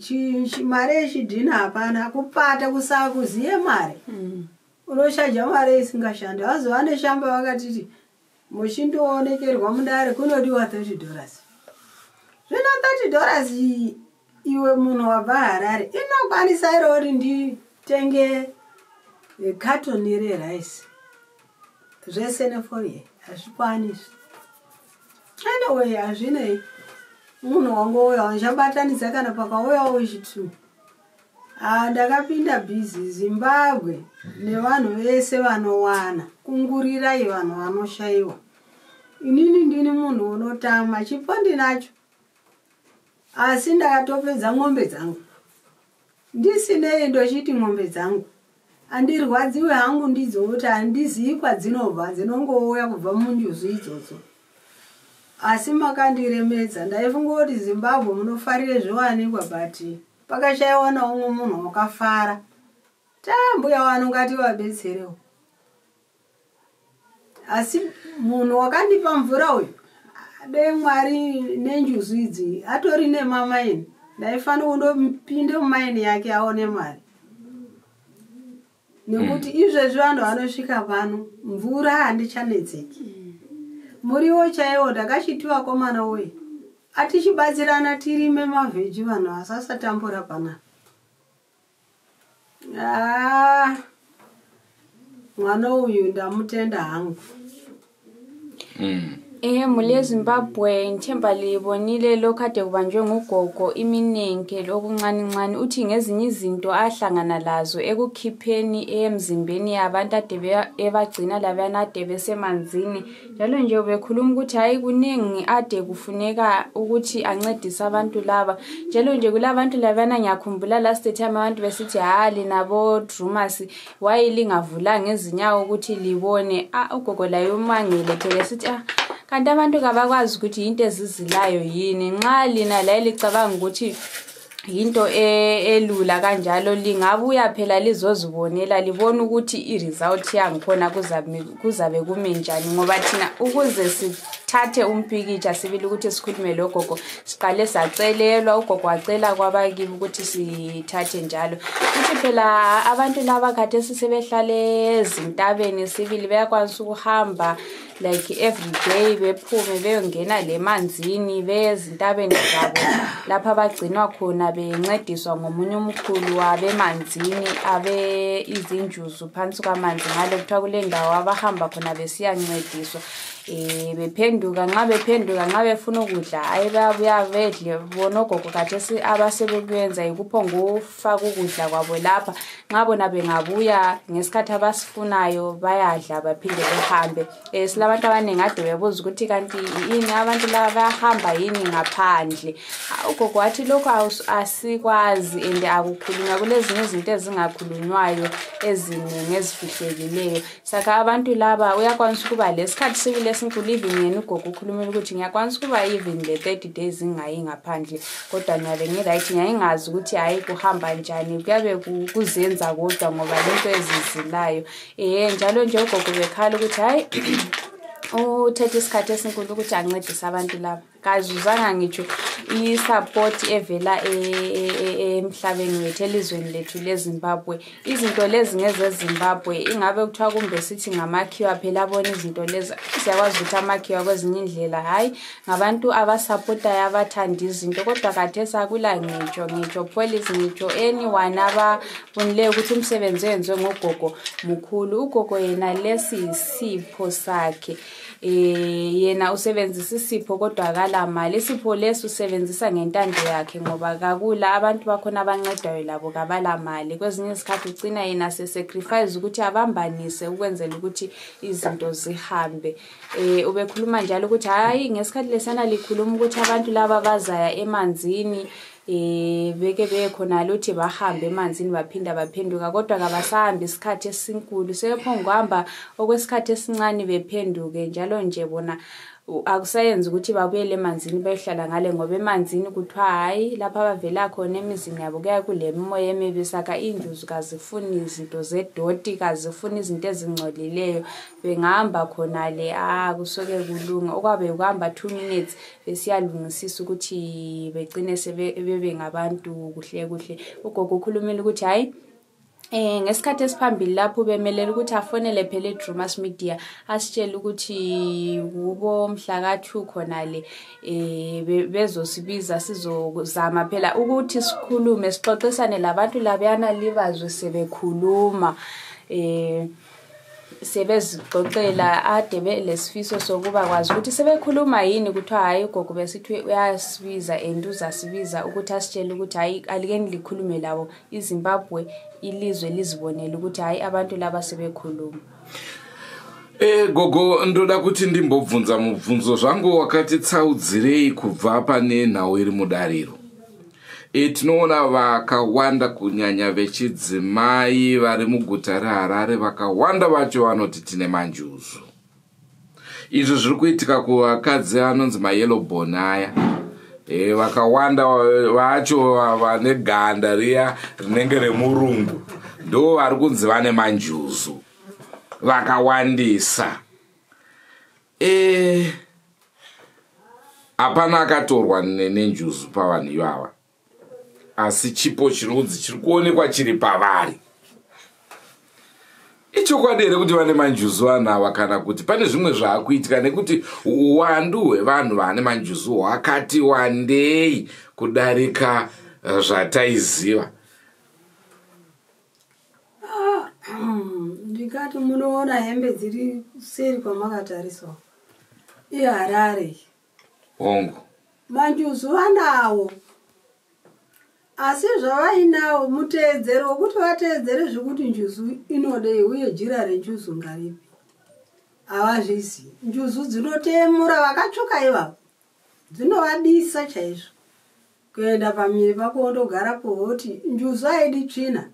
mari yechidhina hapana kupata, kusakuziye mari. Unoshaja mari isingashandi. Vazova neshamba vakatiti muchindoonekerwa mudare kunodiwa $30. Zvino $30 iyi, iwe munhu wabva Harare, inokwanisa iro kuti nditenge katoni reraisi zvese neforiye? Hazvikwanisi. Anyway, hazvinei, munhu wangouya uchabatanidza kana pakauyawo chitu. Ah, ndakapinda busy. Zimbabwe nevanhu vese vanowana, kungurirai vanhu vanoshayiwa. Inini ndini munhu unotama, chipo ndinacho, asi ndakatopedza ng'ombe dzangu ndisinei. Ndochiti ng'ombe dzangu handirwadziwe hangu ndidzo, kuti handizii kwadzinobva, dzinongouya kubva munjuzu idzodzo. Asi makandiremedza. Ndaifunga kuti Zimbabwe munofarire zviwanikwa, but pakashayiwa naumwe munhu wakafara. Tambuya wano ngativabetserewo, asi munhu wakandipa mvura uyu, dei Mwari nenjuzu idzi atori nemamaini, ndaifanira kundopinde mumaini yake aone mari, nekuti izvezvi vanhu vanosvika pano, mvura handichanetseki, muriwo chaiwo ndakachiti vakomana woye atichibatsirana tirime mavheji, vanhu vasasatambura panapa. Ah, mwana uyu ndamutenda hangu. Mhuri yeZimbabwe, ngithemba libonile lokhu ade kubanjwe ngugogo iminenke lokuncancane. Uthi ngezinye izinto ahlangana lazo ekukhipheni emzimbeni yabantu ade ebagcina labana ade besemanzini. Njalo nje ubekhuluma ukuthi hayi, kuningi ade kufuneka ukuthi ancedise abantu laba. Njalo nje kulabantu labana, ngiyakhumbula last time abantu besithi, "Ha, lina bo Drumas, waye lingavulanga izinyawo ukuthi libone." Ah, ugogo laye umangele phela, sithi, "Ah, kanti abantu kabakwazi ukuthi yinto ezizilayo yini? Nxa lina laye licabanga ukuthi yinto elula kanjalo, lingabuya phela lizozibonela, libone ukuthi i-result yangikhona kuzabe kumi njani." Ngoba thina ukuze sithathe umpikitsha sibili ukuthi sikhulume logogo, siqale sacelelwa. Ugogo wacela kwabakibo ukuthi sithathe. Njalo futhi phela abantu laba khathesi sebehlale ezintabeni sibili, bayakwanisa ukuhamba like every day, bephume beyongena lemanzini, beyezintabeni zabo lapho abagcinwa khona, bencediswa ngomunye umkhulu wabemanzini, abe izinjuzu phansi kwamanzi ngale. Kuthiwa kule ndawo abahamba khona besiyancediswa, bephenduka. Nxa bephenduka, nxa befuna ukudla, hayi, bayabuya bedle bona. Ogogo khathesi abasebekuyenza yikuphongufaka ukudla kwabo lapha. Nxa bona bengabuya ngesikhathi abasifunayo, bayadla, baphinde behambe. Silabantu abaningi ade bebuza ukuthi kanti yini abantu laba bayahamba yini ngaphandle. Ah, ugogo wathi lokhu asikwazi and akukhulunywa, kulezinye izinto ezingakhulunywayo eziningi ezifihlekileyo. Saka abantu laba uyakwanisa ukuba lesikhathi sibili esinkulu. Even yena ugogo ukhulumile ukuthi, "Ngiyakwanisa ukuba even le 30 days ngingayi ngaphandle, kodwa ngiyabe ngi-right." Ngiyayingazi ukuthi hhayi, kuhamba njani, kuyabe kuzenza kodwa ngoba lento ezizilayo. Njalo nje ugogo bekhala ukuthi hhayi, uthethe isikhathi esinkulu ukuthi ancedise abantu laba. Kazuzanga ngitsho i-support evela emhlabeni wethu, elizweni lethu leZimbabwe. Izinto lezi ngezeZimbabwe, ingabe kuthiwa kumbe sithi ngamakhiwa phela. Abona izinto lezi, siyakwazi ukuthi amakhiwa kwezinye indlela, hhayi, ngabantu abasapotayo, abathanda izinto, kodwa khathesi akula ngitsho police, ngitsho anyone ababonileyo ukuthi umsebenzi oyenziwe ngugogo mukhulu. Ugogo yena lesi yisipho sakhe. Yena usebenzisa isipho, kodwa akala mali. Isipho lesi usebenzisa ngentando yakhe, ngoba kakula abantu bakhona abancedwayo, labo kabala mali. Kwezinye izikhathi ugcina yena sesacrifice ukuthi abambanise ukwenzela ukuthi izinto zihambe. Ubekhuluma njalo ukuthi hayi, ngesikhathi lesana likhuluma ukuthi abantu laba bazaya emanzini, beke beye khonale, uthi bahambe emanzini, baphinda baphenduka, kodwa kabasahambi isikhathi esinkulu, sebephonga ukuhamba okwesikhathi esincane bephenduke njalo nje. Bona akusayenzi ukuthi babuyele emanzini bayohlala ngale, ngoba emanzini kuthiwa hhayi, lapho abavela khona emizini yabo kuyaye kule mimoya emibi, saka injuzu kazifuni izinto zedoti, kazifuni izinto ezingcolileyo. Bengahamba khonale, ah, kusuke kulunga okwabe kuhamba 2 minutes besiyalungisisa ukuthi begcine sebebe ngabantu kuhle kuhle. Ugogo ukhulumile ukuthi hhayi, ngesikhathi esiphambili lapho bemelela ukuthi afonele phela eDrumas Media, asitshele ukuthi kubo mhla ka-2 khonale bezosibiza, sizozama phela ukuthi sikhulume, sixoxisane labantu labuyana, libazwe sebekhuluma, sebezixoxela, ade belesifiso sokuba kwazi ukuthi sebekhuluma yini. Kuthiwa hhayi, ugogo besithi uyasibiza and uzasibiza ukuthi asitshele ukuthi hhayi, alikeni likhulume labo, iZimbabwe, ilizwe lizibonele ukuthi hhayi, abantu laba sebekhuluma. Gogo, ndoda kuti ndimbobvunza mubvunzo zvangu wakati tsaudzirei kubva pane nhau iri mudariro. Tinoona vakawanda, kunyanya vechidzimai vari muguta reHarare, vakawanda vacho vanoti tine manjuzu. Izvi zviri kuitika kuvakadzi anonzi mayellowbone aya. Vakawanda vacho vane ganda riya rinenge remurungu ndo vari kunzi vane manjuzu vakawandisa. Hapana akatorwa nenjuzu pavanhu ivava, asi chipo chinonzi chiri kuonekwa chiri pavari. Ichokwadi here kuti vane manjuzu vanhu ava, kana kuti pane zvimwe zvaakuitika, nekuti uwandu hwevanhu vane manjuzu hwakati wandei kudarika zvataiziva? Ndikati munoona hembe dziri seri kwamakatarisa, iHarare. Hongu. Manjuzu vanawo, asi zvavainawo muteedzero wekuti vateedzere zvekuti njuzu inodei uye jira renjuzu ngaripi, havazvizivi. Njuzu dzinotemura vakatsvuka ivavo, dzinovadisa chaizvo. Kuenda pamiri pako wondogarapo, woti njuzu haidi tsvina,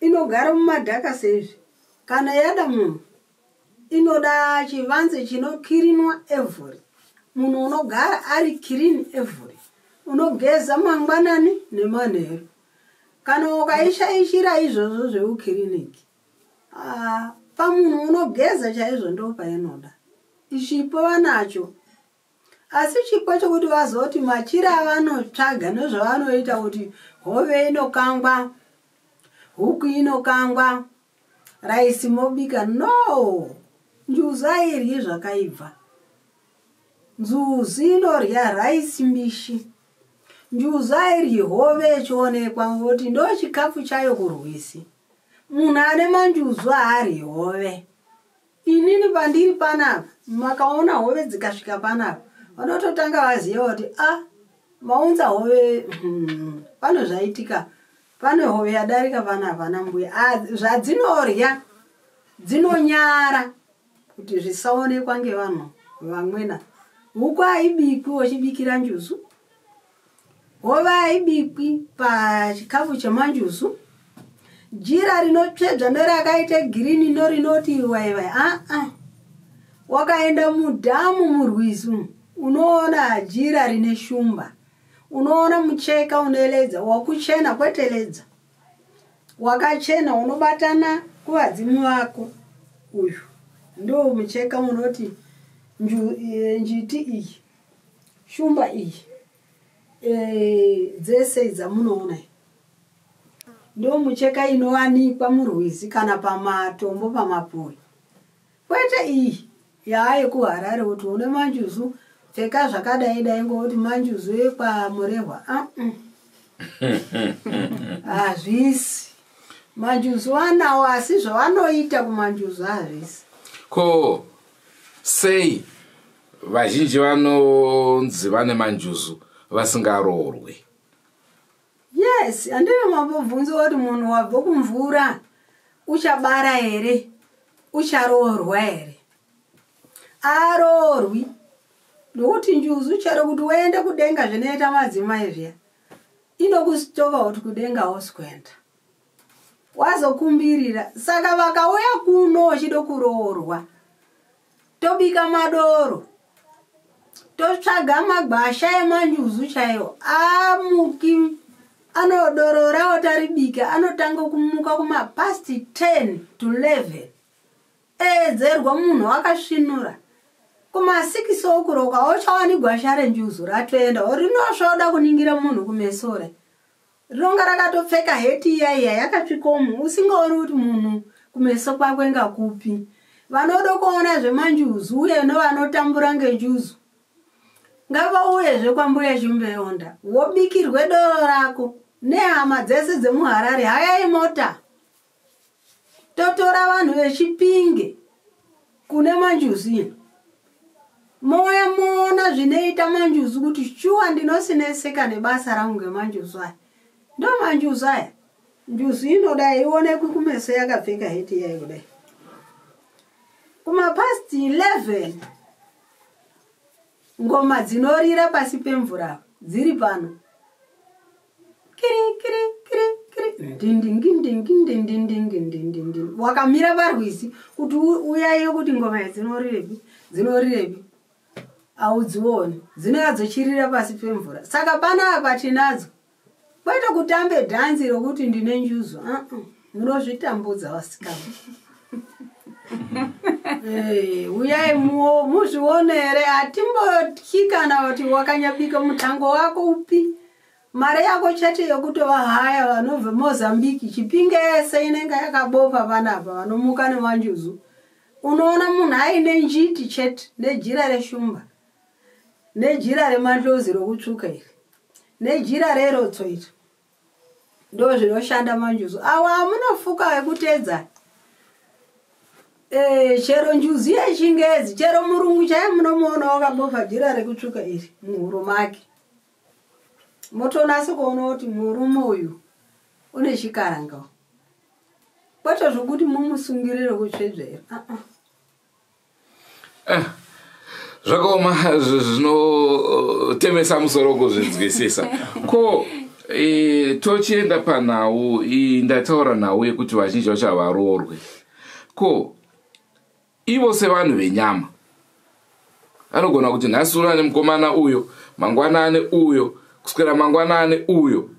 inogara mumadhaka seizvi. Kana yada munhu, inoda chivanze chinokirinwa every, munhu unogara ari clean every, unogeza mangwanani nemanheru. Kana ukaishaishira izvozvo zveukiriniki, ah, pamunhu unogeza chaizvo ndo painoda. Chipo vanacho, asi chipo chokuti vazoti machira avanotsvaga nezvavanoita kuti hove inokangwa, huku inokangwa, raisi mobika, no. Njuzu hairyi zvakaibva. Nzuzu inorya raisi mbishi. Njuzu hairyi hove yechionekwa, ngoti ndo chikafu chayo kurwisi. Munhu ane manjuzu haaryi hove. Inini pandiri panapa, makaona hove dzikasvika panapa, vanototanga vaziva kuti a ah, maunza hove. Pano zvaitika, pane hove yadarika panapa nambuya. Zvadzinorya dzinonyara kuti zvisaonekwa ngevanhu vamwena. Huku haibikwi wachibikira njuzu, hove haibikwi pachikafu chemanjuzu, jira rinotsvedzva nerakaita girini norinoti waivai, aa. Wakaenda mudhamu, murwizi, unoona jira rine shumba, unoona mucheka uneledza wakuchena, kwete ledza wakachena unobatana kuvadzimu vako. Uyu ndo mucheka unoti njiti iyi. Shumba iyi dzese dzamunoona iyi ndo mucheka inowanikwa murwizi kana pamatombo pamapuwe, kwete iyi yaayekuHarare kuti une manjuzu pfeka zvakadai dai ngokuti manjuzu ekwaMurehwa. Hazvisi manjuzu anawo, asi zvavanoita kumanjuzu hazvisi. Ko sei vazhinji vanonzi vane manjuzu vasingaroorwi? Yes, handina mambobvunzo kuti munhu wabva kumvura uchabara here, ucharoorwa here? Aroorwi, nokuti njuzu chero kuti uende kudenga zvinoita madzimai zviya, inokusitoka kuti kudenga hausi kuenda, wazokumbirira. Saka vakauya kuno vachida kuroorwa, tobika madoro, totsvaga magwasha emanjuzu chaiwo amuki, anodororawo taribika, anotanga kumuka kumapast 10 to 11, edzerwa munhu akasvinura. Kuma6 okuroka ochawani gwasha renjuzu ratoenda, rinosvoda kuningira munhu kumesore, rinonga rakatopfeka heti iya iya yakatsvikomu, usingaoni kuti munhu kumeso kwakwe ngakupi. Vanoda kuona zvemanjuzu uye nevanotambura ngenjuzu ngavauyezve kwaMbuya Shumbeyonda, wobikirwe doro rako nehama dzese dzemuHarare. Hayai mota, totora vanhu veChipinge kune manjuzu ino, moya moona zvinoita manjuzu kuti shuwa ndinosineseka nebasa rangu ngemanjuzu aya. Ndo manjuzu aya. Njuzu inodai ionekwi kumeso yakapfeka heti yayo kudai. Kumapast 11 ngoma dzinorira pasi pemvura dziri pano, kiri kiri kiri kiri, ndindingindingindindindingindindindi, wakamira parwizi kuti uyaiyo kuti ngoma idzi dzinorirepi, dzinorirepi, audzioni, dzinouya dzochirira pasi pemvura. Saka panapa tinadzo, kwete kutambe dhanzi rokuti ndine njuzu. Uh-uh. Munozvitambudza vasikana. Uyai muzvionere, hatimbotyi kana kuti wakanyabika mutango wako upi, mari yako chete yekutova haya. Vanobva Mozambiki, Chipinge yese inenge yakabopa panapa, vanomuka nemanjuzu. Unoona munhu aine njiti chete nejira reshumba nejira remandlozi rokutsvuka iri nejira rerotso iri, ndo zvinoshanda manjuzu awa amunofuka ekutedza. Chero njuzu yechingezi, chero murungu chaiye munomuona wakabopa jira rekutsvuka iri muhuro make, motonasa kuona kuti murume uyu une chikaranga, kwete zvokuti mumusungirire kutsvedzvera. Uh-uh. Zvakaoma, zvinotemesa musoro kuzvinzwisisa. Ko tochienda panhau iyi, ndataura nhau yekuti vazhinji vacho havaroorwe. Ko ivo sevanhu venyama anogona kuti nhasi uno ane mukomana uyo, mangwana ane uyo, kuswera mangwana ane uyo,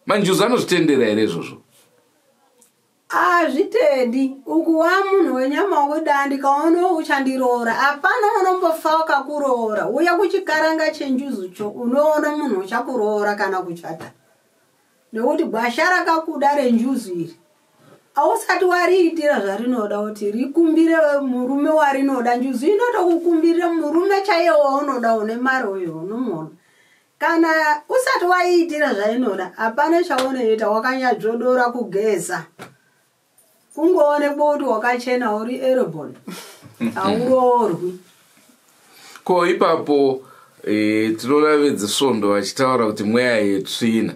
manjuzu anozvitendera here izvozvo? Hazvitendi. Uku wa munhu wenyama wokuda ndikaona uchandiroora, hapana unombofa wakakuroora. Uya kuchikaranga chenjuzucho, unoona munhu uchakuroora kana kuchata, nekuti gwasha rakakuda renjuzu iri hausati wariitira zvarinoda kuti rikumbire murume warinoda. Njuzu inotokukumbirira murume chaiye waunoda, une mari uyo unomuona. Kana usati waiitira zvainoda, hapana chaunoita. Wakanyadzvodora kugeza, kungoonekwa kuti wakachena, uri airborne, hauroorwi. Ko ipapo tinoona vedzisvondo vachitaura kuti mweya yetsvina.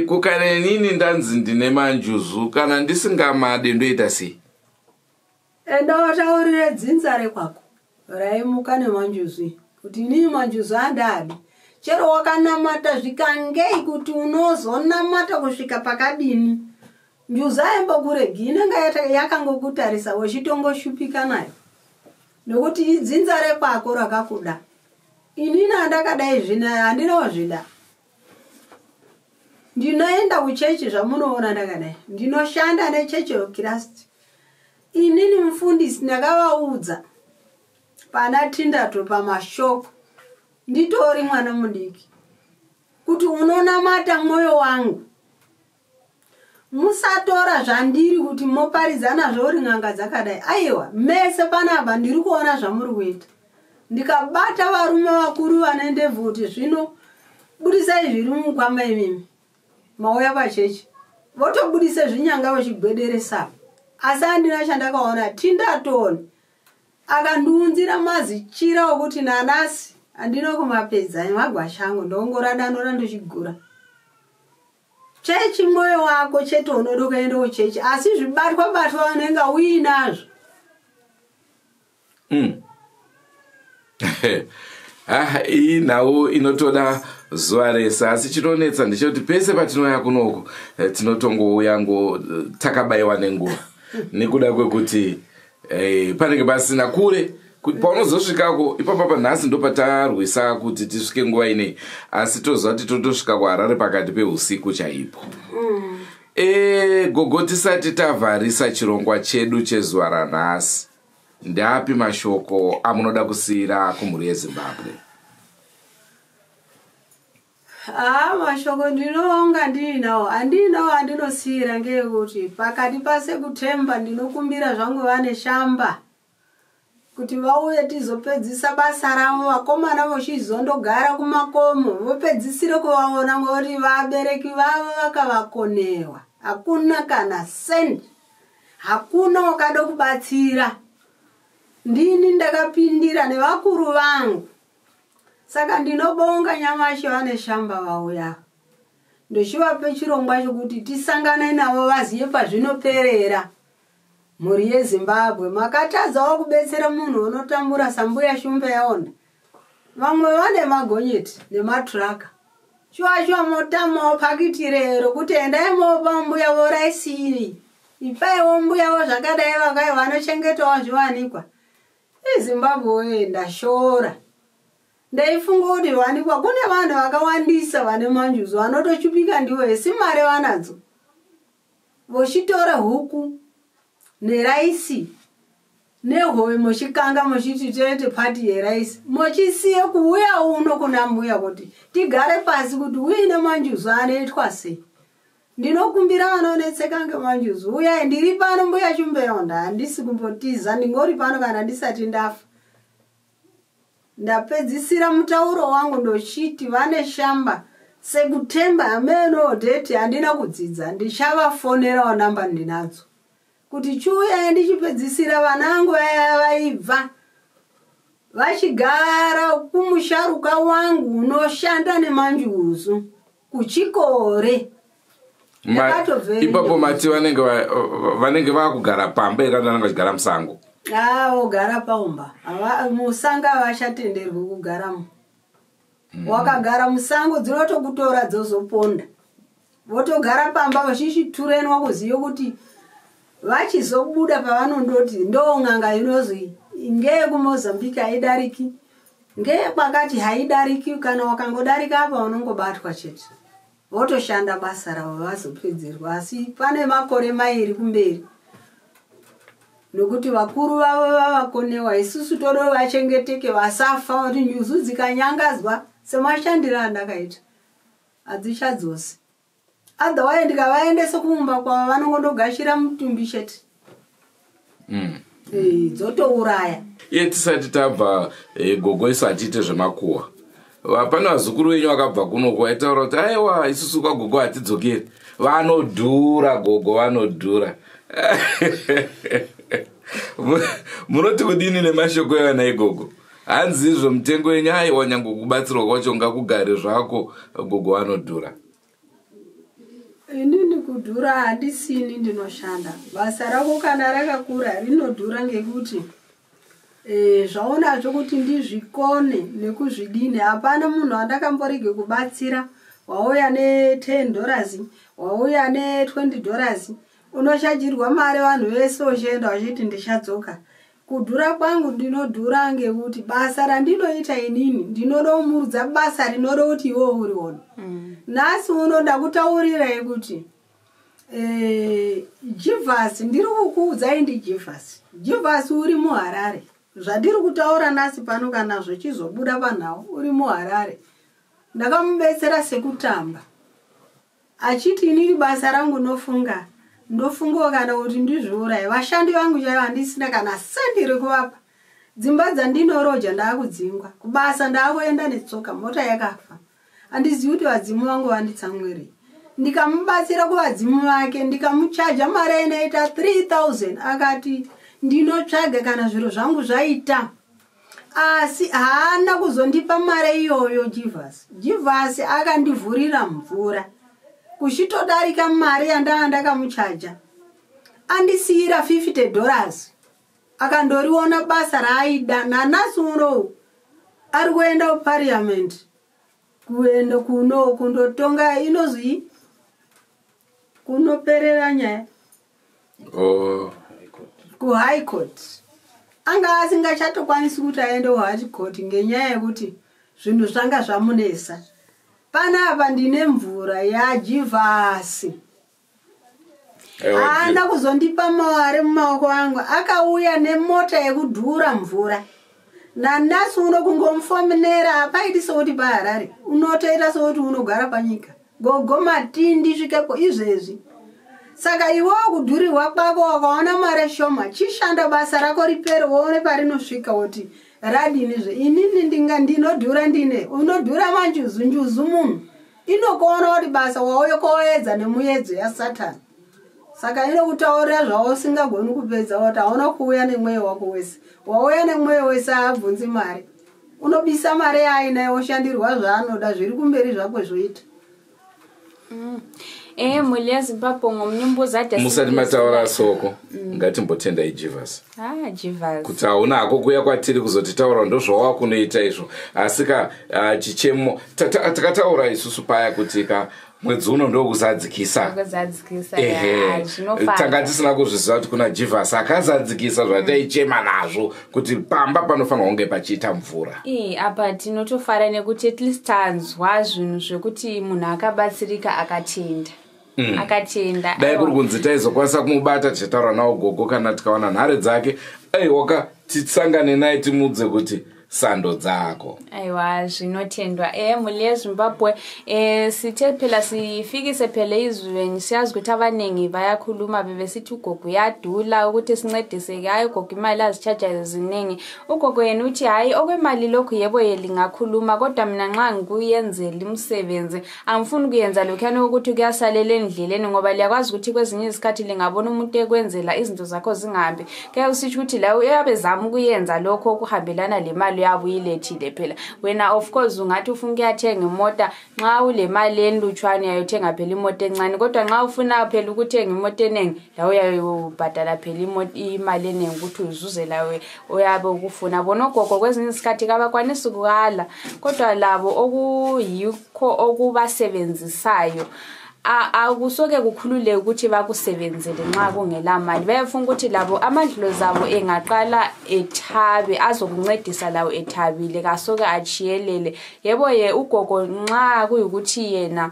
Ko kana inini ndanzi ndine manjuzu, kana ndisingamade ndoita sei? Enda wataurire dzinza rekwako raimuka nemanjuzu kuti inini manjuzu andadi. Chero wakanamata zvikangei kuti unozonamata kusvika pakadini, njuzu aimbokuregi, inenge yakangokutarisa uchitongoshupika nayo, nokuti idzinza rekwako rakakuda. Inini handakadai zvino handinawo zvida. Ndinoenda kuchechi zvamunoona ndakadai, ndinoshanda neChurch of Christ. Inini mufundisi ndakavaudza pana Tindato pamashoko. Nditori mwana mudiki. Kuti unonamata mwoyo wangu. Musatora zvandiri kuti moparidzana zvouri n'anga dzakadai. Aiwa, mese panapa ndiri kuona zvamuri kuita. Ndikabata varume vakuru vane ndebvu kuti zvino budisai zviri mukwama imimi. Mauya pachechi. Votobudise zvinyanga vachigwederesa. Asi handina chandakaona tindatoni. Akandiunzira mazichira okuti nanasi handina kumapedza magwasha angu ndongora danora ndochigura. Chechi mwoyo wako chete unoda kuenda kuchechi asi zvibatwa batwa unenge uinazvo. Ah, iyi nhau inotoda zuva rese asi chinonetsa ndechekuti pese patinouya kunoko tinotongouya ngo takabayiwa nenguva nekuda kwekuti panenge pasina kure kuti paunozosvikako ipapa panhasi ndo patarwisa kuti tisvike nguva inei asi toziva kuti totosvika kuHarare pakati peusiku chaipo. Gogo, tisati tavharisa chirongwa chedu chezuva ranhasi, ndeapi mashoko amunoda kusiyira kumhuri yeZimbabwe? Haa, mashoko ndinoonga ndiinawo, handinawo andinosiyira ngeyekuti pakati pasekutemba ndinokumbira zvangu vane shamba kuti vauye tizopedzisa basa ravo. Vakomana vochizondogara kumakomo vopedzisire kuvaona ngekuti vabereki vavo vakavakonewa. Hakuna kana sendi, hakuna wakada kubatsira. Ndini ndakapindira nevakuru vangu. Saka ndinobonga nyamashi vane shamba vauya. Ndochivape chirongwa chokuti tisangane navo vaziye pazvinoperera. Mhuri yeZimbabwe, makatadzawo kubetsera munhu unotambura sambuya Shumba yaona. Vamwe vane magonyeti nematuraka. Shuwa shuwa motamawo pakiti rero kuti endai mopa mbuya voraisi iri. Ipaiwo mbuyavo zvakadai vakai vanochengetawo zviwanikwa. IZimbabwe wee, ndashora. Ndaifunga kuti zviwanikwa kune vanhu vakawandisa vane manjuzu vanotochupika ndiwo esi mari vanadzo. Vochitora huku neraisi nehove mochikanga mochiti toite pati yeraisi mochisiye kuuya uno kuna mbuya kuti tigare pasi kuti uine manjuzu anoitwa sei. Ndinokumbira vanonetseka ngemanjuzu uyai, ndiri pano mbuya Shumbeyonda, handisi kumbotiza, ndingori pano kana ndisati ndafa. Ndapedzisira mutauro wangu ndochiti vane shamba sekutemba hameno date handina kudzidza, ndichavafonerawo namba ndinadzo kuti chiuyai ndichipedzisira vanangu vaya vaibva vachigara kumusharuka wangu unoshanda nemanjuzu kuchikore. Ipapo mati vanenge vakugara pamba here kana vanenge vachigara musango? Vogara paumba. Musango havachatenderwi kugaramo. Wakagara musango dzinotokutora dzozoponda. Votogara pamba vachichiturenwa kuziva kuti vachizobuda pavanondoti ndo n'anga inozwi ngeyekuMozambique haidariki, ngeyekwakati haidariki. Kana wakangodarika apa unongobatwa chete. Votoshanda basa ravo vazopedzerwa, asi pane makore mairi kumberi nokuti vakuru vavo vavakonewa. Isusu todo vachengeteke vasafa, kuti nyuzu dzikanyangadzwa semashandiro andakaita hadzichadzosi. Otherwise ndikavaendese kumba kwavo vanongondogashira mutumbi chete. Dzotouraya. Iye tisati tabva, gogo, isu hatiite zvemakuhwa. Pane vazukuru venyu vakabva kunoko vaitaura kuti aiwa, isusu kwagogo hatidzokeri, vanodhura gogo, vanodhura. Munoti kudini nemashoko evana igogo? Hanzi izvo mutengo wenyu aiwa, nyange kubatsirwa kwacho ngakugare zvako, gogo vanodhura. Inini kudhura handisini ndinoshanda. Basa rako kana rakakura rinodhura ngekuti zvaunazvo kuti ndizvikone nekuzvidini. Hapana munhu andakamborege kubatsira. Wauya ne$10, wauya ne$20, unochajirwa mari vanhu vese uchienda uchiti ndichadzoka. Kudhura kwangu ndinodhura ngekuti basa randinoita inini ndinoda kumurudza basa rinoda kuti iwewe urione. Nhasi unoda kutaurirai kuti Jivhasi, ndiri kukuudzai ndijivhasi. Jivhasi uri muHarare. Zvandiri kutaura nhasi pano kana zvichizobuda panhau uri muHarare. Ndakamubetsera sekutamba. Achiti inini basa rangu ndofunga ndofungawo kana kuti ndizviuraye. Vashandi vangu chaivo handisina kana sendi rekuvapa. Dzimba dzandinoroja ndaakudzingwa. Kubasa ndaakuenda netsoka mota yakafa. Handizivi kuti vadzimu vangu vanditsamwirei. Ndikamubatsira kuvadzimu vake ndikamuchaja mari inoita 3000 akati ndinotsvaga kana zviro zvangu zvaita. Asi haana kuzondipa mari iyoyo Jivhasi. Jivhasi akandivhurira mvura kuchitodarika mari yandanga ndakamuchaja. Andisiyira 50 dollars akandoriona basa raaida. Nanhasi unowu ari kuenda kuparliament kuenda kuno kundotonga inozwi kunoperera nyaya. Oh. Kuhigh court. Anga asingachatokwanisi kuti aende kuhigh court ngenyaya yekuti zvinhu zvanga zvamunesa. Panapa ndine mvura yaJivhasi. Haana kuzondipa mari mumaoko angu, akauya nemota yekudhura mvura. Nanhasi uno kungomufomenera hapaiti sekuti paHarare, unotoita sekuti unogara panyika. Gogo matindi svikepo izvezvi. Saka iwewo kudhurirwa kwako wakaona mari shoma, chishanda basa rako ripere uone parinosvika kuti radinizve. Inini ndinga ndinodhura ndine, unodhura manjuzu njuzu munhu. Inokuona kuti basa wauya koedza nemuedzo yaSatani. Saka inokutaurira zvausingagoni kupedza kuti hauna kuuya nemweya wako wese. Wauya nemweya wese haabvunzi mari. Unobisa mari yaainayo oshandirwa zvaanoda zviri kumberi zvako zvoita. Mhuri yeZimbabwe ngomunye umbuzo ade Musati mataura soko, ngatimbotendai Jivhasi. Ah, Jivhasi. Kuti hauna hako kuuya kwatiri kuzotitaura ndozvawakunoita izvo. Asi ka chichemo takataura isusu paya kuti ka mwedzi uno ndokuzadzikisa. Kuzadzikisa. Ehe. Tanga tisina kuzviziva kuti kuna Jivhasi akazadzikisa zvataichema nazvo kuti pamba panofanirwa kunge pachiita mvura. Apa tinotofara nekuti at least tanzwa zvinhu zvekuti munhu akabatsirika akatenda. Akatenda. Dai kuri kunzi taizokwanisa kumubata tichitaura nawo gogo kana tikawana nhare dzake, aiwaka tisangane naye timuudze kuti sando dzako. Aiwa zvinotendwa. Mhuri yeZimbabwe sithe phela sifikise phela izweni siyazi ukuthi abaningi bayakhuluma bebesithi ugogo uyadula ukuthi sincediseke. Hayi ugogo imali azitshajayo ziningi. Ugogo yena uthi hayi okwemali lokhu yebo ye lingakhuluma kodwa mina nxa ngikuyenzela umsebenzi angifuni kuyenza lokhuyana ukuthi kuyasalela endleleni ngoba liyakwazi ukuthi kwezinye izikhathi lingabona umuntu ekwenzela izinto zakho zingahambi. Kuyabe kusitsho ukuthi la uyabe zama ukuyenza lokho okuhambelana le mali uyabe uyilethile phela. Wena of course ungathi ufuna ukuyathenga imota nxa ule mali enlutshwane uyayothenga phela imoto encane kodwa nxa ufuna phela ukuthenga imoto eningi la uyayobhadala phela imali eningi ukuthi uzuze lawe uyabe ukufuna. Bona ogogo kwezinye izikhathi kabakwanisi ukukala kodwa labo okuyikho okubasebenzisayo akusoke kukhululeke ukuthi bakusebenzele nxa kungela mali. Bayafuna ukuthi labo amadlo zabo engaqala ethabe azokuncedisa lawo ethabile kasoke achiyelele. Yebo ye ugogo nxa kuyikuthi yena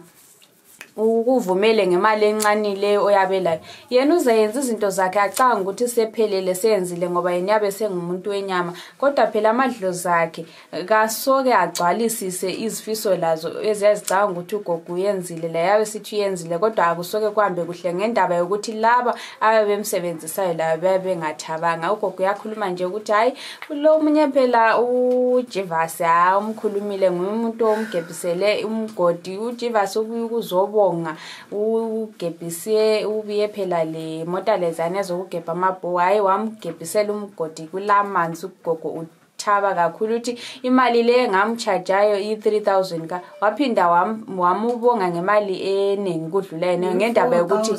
ukuvumele ngemali encane leyo oyabe layo, yena uzayenza izinto zakhe acanga ukuthi sephelele seyenzile ngoba yena yabe sengumuntu wenyama. Kodwa phela amadlo zakhe kasoke agcwalisise izifiso lazo eziyazicabanga ukuthi ugogo uyenzile la yabe sithi uyenzile, kodwa akusoke kuhambe kuhle ngendaba yokuthi laba ababemsebenzisayo laba bayabe bengathabanga. Ugogo uyakhuluma nje ukuthi hayi lo munye phela uJivhasi ha umkhulumile nguye umuntu omgebhisele umgodi. uJivhasi ubuye ukuzobonga ugebhise ubuye phela le mota lezana ezokugebha amabhowa, hayi wamgebhisela umgodi kulamanzi. Ugogo uthaba kakhulu uthi imali le engamtshajayo i-3000 ka waphinda wamubonga ngemali eningi kudlula yena ngendaba yokuthi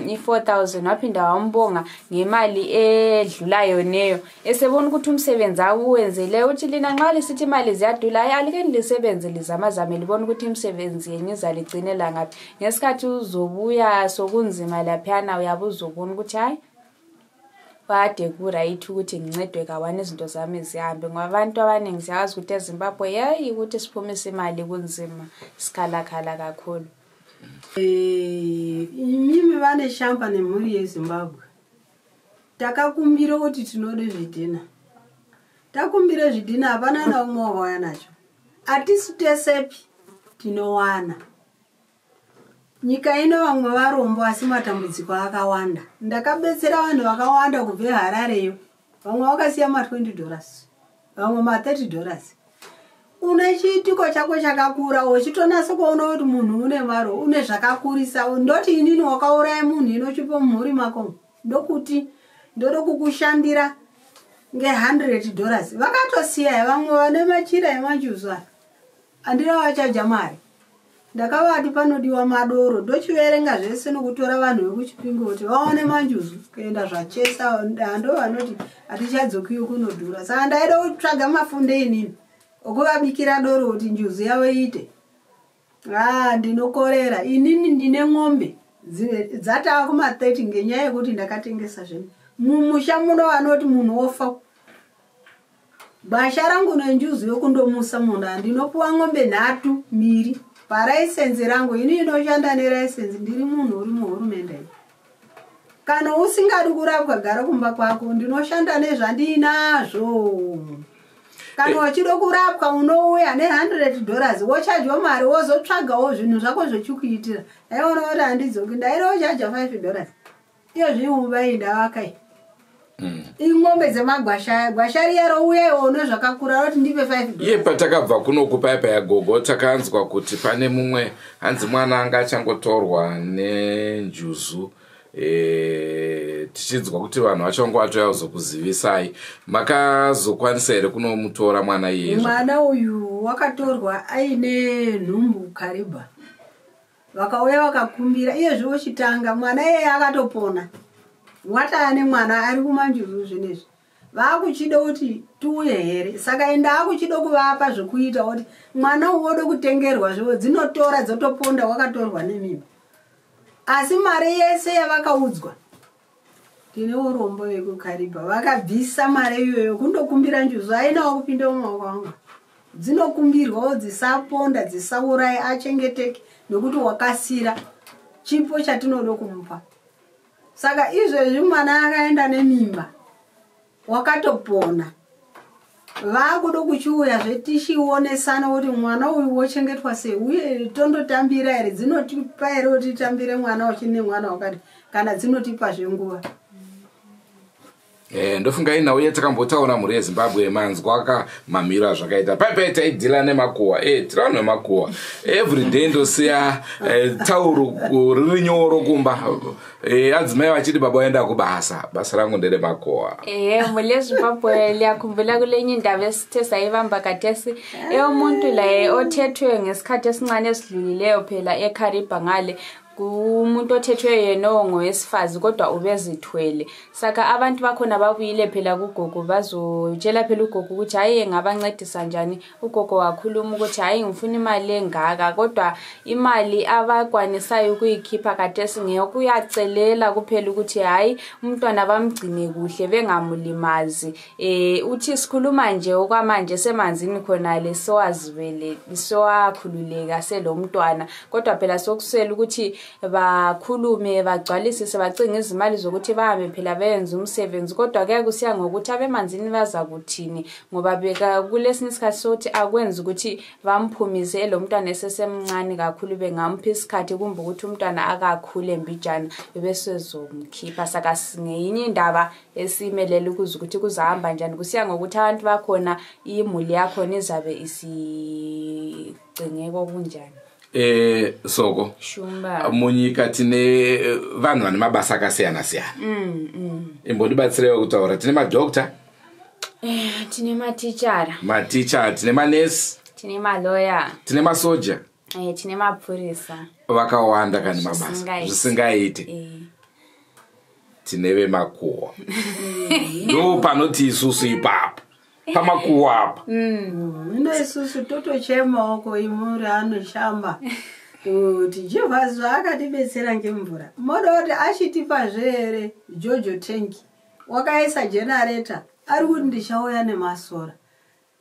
i-4000 waphinda wambonga ngemali edlulayo neyo esebona ukuthi umsebenzi awuwenzele. Uthi lina nxa lisithi imali ziyadula hayi alike lisebenze lizamazame libona ukuthi imisebenzi yenu izaligcinela ngaphi. Ngesikhathi uzobuya sokunzima laphiyana uyabe uzobona ukuthi hayi kade ku-right ukuthi ngincedwe kawane izinto zami zihambe, ngoba abantu abaningi siyazi ukuthi eZimbabwe yeyi ukuthi siphumise imali kunzima sikhalakhala kakhulu. Imimi vane shamba nemhuri yeZimbabwe takakumbira kuti tinode zvidhina. Takumbire zvidhina, hapana naumwe wakauya nacho. Hatisi tesepi tinowana. Nyika ino vamwe varombo, asi matambudziko akawanda. Ndakabetsera vanhu vakawanda kubve Harareyo. Vamwe vakasiya ma$20, vamwe ma$30. Une chiitiko chako chakakura, uchitonasa kuona kuti munhu une maro, une zvakakurisa. Ndoti inini wakauraya munhu, inochipo mumhuri mako, ndokuti ndoda kukushandira nge$100. Vakatosiya vamwe vane machira emanjuzu aya, handina vachaja mari. Ndakavati panodiwa madoro, ndochiverenga zvese nokutora vanhu vekuChipinge kuti vaone manjuzu kuenda zvachesa. Hando vanoti hatichadzokiwo kunodhura, saka ndaida kutsvaga mafunde inini okuvabikira doro kuti njuzu yavo iite. A, ndinokorera inini, ndine ng'ombe dzataa kuma-30 ngenyaya yekuti ndakatengesa zvinhu mumusha muno. Vanoti munhu wofa, gwasha rangu nenjuzu yokundomusa munhu, handinopuwa ng'ombe 3 mbiri paraisence rangu. Ini inoshanda neraisence, ndiri munhu uri muhurumende. Kana usingadi kurapwa, gara kumba kwako. Ndinoshanda nezvandinazvo. Kana uchida kurapwa, unouya ne$100, wochajwa mari, wozotsvagawo zvinhu zvako zvochikuitira. Aiona kuti handidzoki, ndaida kuchaja $5. Iyo zviumba iyi ndavakai ing'ombe dzemagwasha aya. Gwasha riya rouya, iwe zvakakura, roti ndipe 5. Iye patakabva kunoku paya paya, gogo, takanzwa kuti pane mumwe, hanzi mwana anga achangotorwa nenjuzu. Tichinzwa kuti vanhu vacho vanga vatouya kuzokuzivisai. Makazokwanisa here kunomutora mwana iyeye? Mwana uyu wakatorwa aine nhumbu Karibha. Vakauya vakakumbira iyezvi vochitanga mwana iyeye akatopona, wataya nemwana ari kumanjuzu. Zvinezvi vaakuchida kuti tiuye here? Saka enda akuchida kuvapa zvokuita kuti mwana uyu wode kutengerwa zvo dzinotora dzotoponda, wakatorwa nemimba. Asi mari yese yavakaudzwa, tine urombo, vekuKaribha vakabvisa mari iyoyo kundokumbira njuzu, ainawo kupinda mumaoko angu. Dzinokumbirwawo dzisaponda, dzisauraya, achengeteke nekuti wakasira chipo chatinoda kumupa. Saka izvezvi mwana akaenda nemimba, wakatopona. Vaakuda kuchiuyazve tichionesana kuti mwana uyu wochengetwa sei, uye tondotambira here, dzinotipa here kuti titambire mwana uchine mwana wakati, kana dzinotipazve nguva. Ndofunga inhau yatakambotaura. Mhuri yeZimbabwe, manzwa kamamiro azvakaita paipai. Taidhila nemakuhwa, tiri vanhu vemakuhwa. Everyday ndosiya tauro riri nyoro kumba, adzimai vachiti baba vaenda kubasa. Basa rangu nderemakuhwa. Ehe, mhuri yeZimbabwe, liyakhumbula kulenye indaba esithe sayibamba khathesi, eyomuntu laye othethwe ngesikhathi esincane esidlulileyo phela eKharibha ngale, kumuntu othethwe yena ngowesifazi kodwa ubezithwele. Saka abantu bakhona babuyile phela kugogo, bazotshela phela ugogo ukuthi hayi, engabancedisa njani. Ugogo wakhuluma ukuthi hayi, ngifuna imali engaka, kodwa imali abakwanisayo ukuyikhipha khathesi ngeyokuyacelela kuphela ukuthi hayi, umntwana bamgcine kuhle, bengamulimazi. Uthi sikhuluma nje okwamanje semanzini khonale, sowazibele, sowakhululeka selomntwana, kodwa phela sokusela ukuthi bakhulume, bagcwalisise, bacinge izimali zokuthi bahambe phela beyenze umsebenzi. Kodwa kuyabe kusiya ngokuthi abemanzini baza kuthini, ngoba beka kulesinye isikhathi sokuthi akwenzi ukuthi bamphumise elo mntwana esesemncane kakhulu. Bengampha isikhathi kumbe ukuthi umntwana akakhule mbijana bebesezomkhipha. Saka ngeyinye indaba esimelele ukuze ukuthi kuzahamba njani, kusiya ngokuthi abantu bakhona, imuli yakhona izabe isicingeko kunjani. Soko Shumba. Munyika tine vanhu vane mabasa akasiyana siyana. Imbondibatsirewo kutaura, tine madhokta. Tine matichara. Maticha, tine manesi. Tine maloya. Tine masoja. Tine mapurisa. Vakawanda kani mabasa. Zvisingaiti. Zvisingaiti. Tine vemakuhwa, ndo panoti isusu ipapo pamakuhwa apa. Ino isusu totochemawo koimuri anoshamba kuti Jehovha zvaakatibetsera ngemvura, moda kuti achitipazve here JoJo tank? Wakaisa generator, ari kuti ndichauya nemasora.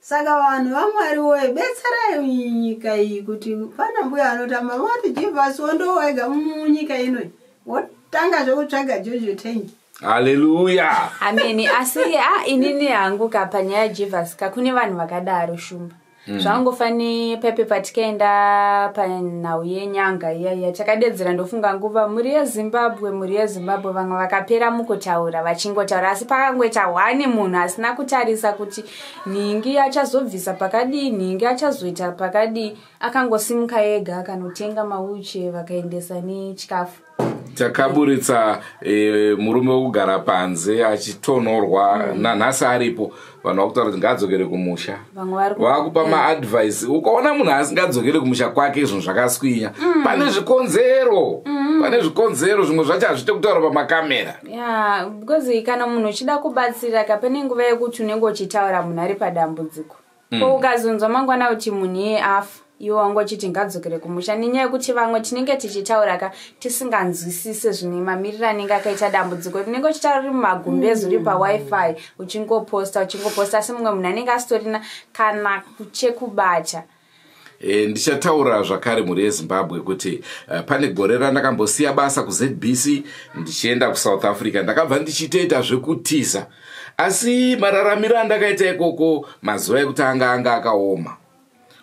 Saka vanhu vaMwari woye, betserai nyika iyi kuti pana mbuya anotamba. Moti Jevhasi wondowega munyika inoi, wotanga zvekutsvaga JoJo tank. Haleluya. Ameni. Asi inini hangu ka panyaya yaJivhasi ka kune vanhu vakadaro Shumba. Zvangofane pepe patikaenda panhau yenyanga iya iya takadedzera, ndofunga nguva mhuri yeZimbabwe, mhuri yeZimbabwe, vamwe vakapera mukutaura vachingotaura, asi pakangoita hwani munhu asina kutarisa kuti nhingi achazobvisa pakadii, nhingi achazoita pakadii, akangosimuka ega akanotenga mawheelchair vakaendesa nechikafu. Takaburitsa murume wekugara panze achitonhorwa. Nanhasi aripo, vanhu vakutaura kuti ngaadzokere kumusha. Vamwe vari Vakupa maadvice. Ukaona munhu asingadzokeri kumusha kwake, zvinhu zvakaswinya, pane zvikonzero, pane zvikonzero. Zvimwe zvacho hazviite kutaura pamakamera. Ya, because kana munhu uchida kubatsira ka, pane nguva yekuti unenge uchitaura munhu ari padambudziko. Ko ukazonzwa mangwana kuti munhu iye afa, iwe wanga uchiti ngadzokere kumusha, nenyaya yekuti vamwe tinenge tichitaura ka tisinganzwisise zvine mamiriro anenge akaita dambudziko. Tinenge uchitaura uri mumagumbezi, uri paWiFi, uchingoposta, uchingoposta, asi mumwe munhu anenge asitorina kana chekubata. Ndichataura zvakare, mhuri yeZimbabwe, kuti pane gore randakambosiya basa kuZBC ndichienda kuSouth Africa. Ndakabva ndichitoita zvekutiza, asi mararamiro andakaita ikoko mazuva ekutanga anga akaoma.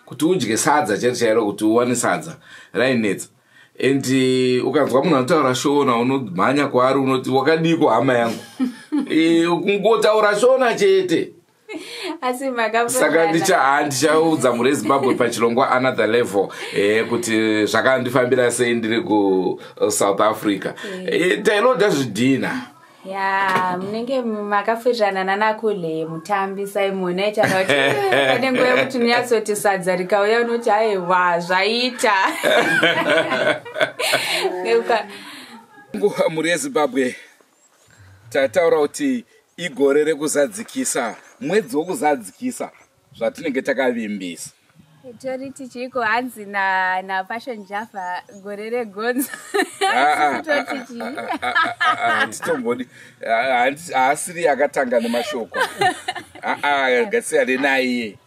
Kuti udye sadza chairo chairo, kuti uwane sadza rainetsa. And ukanzwa munhu anotaura Shona, unomhanya kwaari, unoti, "Wakadiko hama yangu?" Kungotaura Shona chete. Asi Saka makapurana. Ndichaudza mhuri yeZimbabwe pachirongwa Another Level kuti zvakandifambira sei ndiri kuSouth Africa. Tailoda zvidhina. Ya, munenge makafurirana nanakule mutambi Simon aitaura kuti pane nguva yekuti unyatsoti sadza rikauya unoti, "Aiwa, zvaita." Nguva, mhuri yeZimbabwe, tataura kuti igore rekuzadzikisa, mwedzi wokuzadzikisa zvatinenge takavimbisa. Toriti chiko, hanzi naPassion Java gore regonzo. Ah, ah, Toti chii? Handitombodi, haasiri akatanga nemashoko. Ngatisiyane naiye.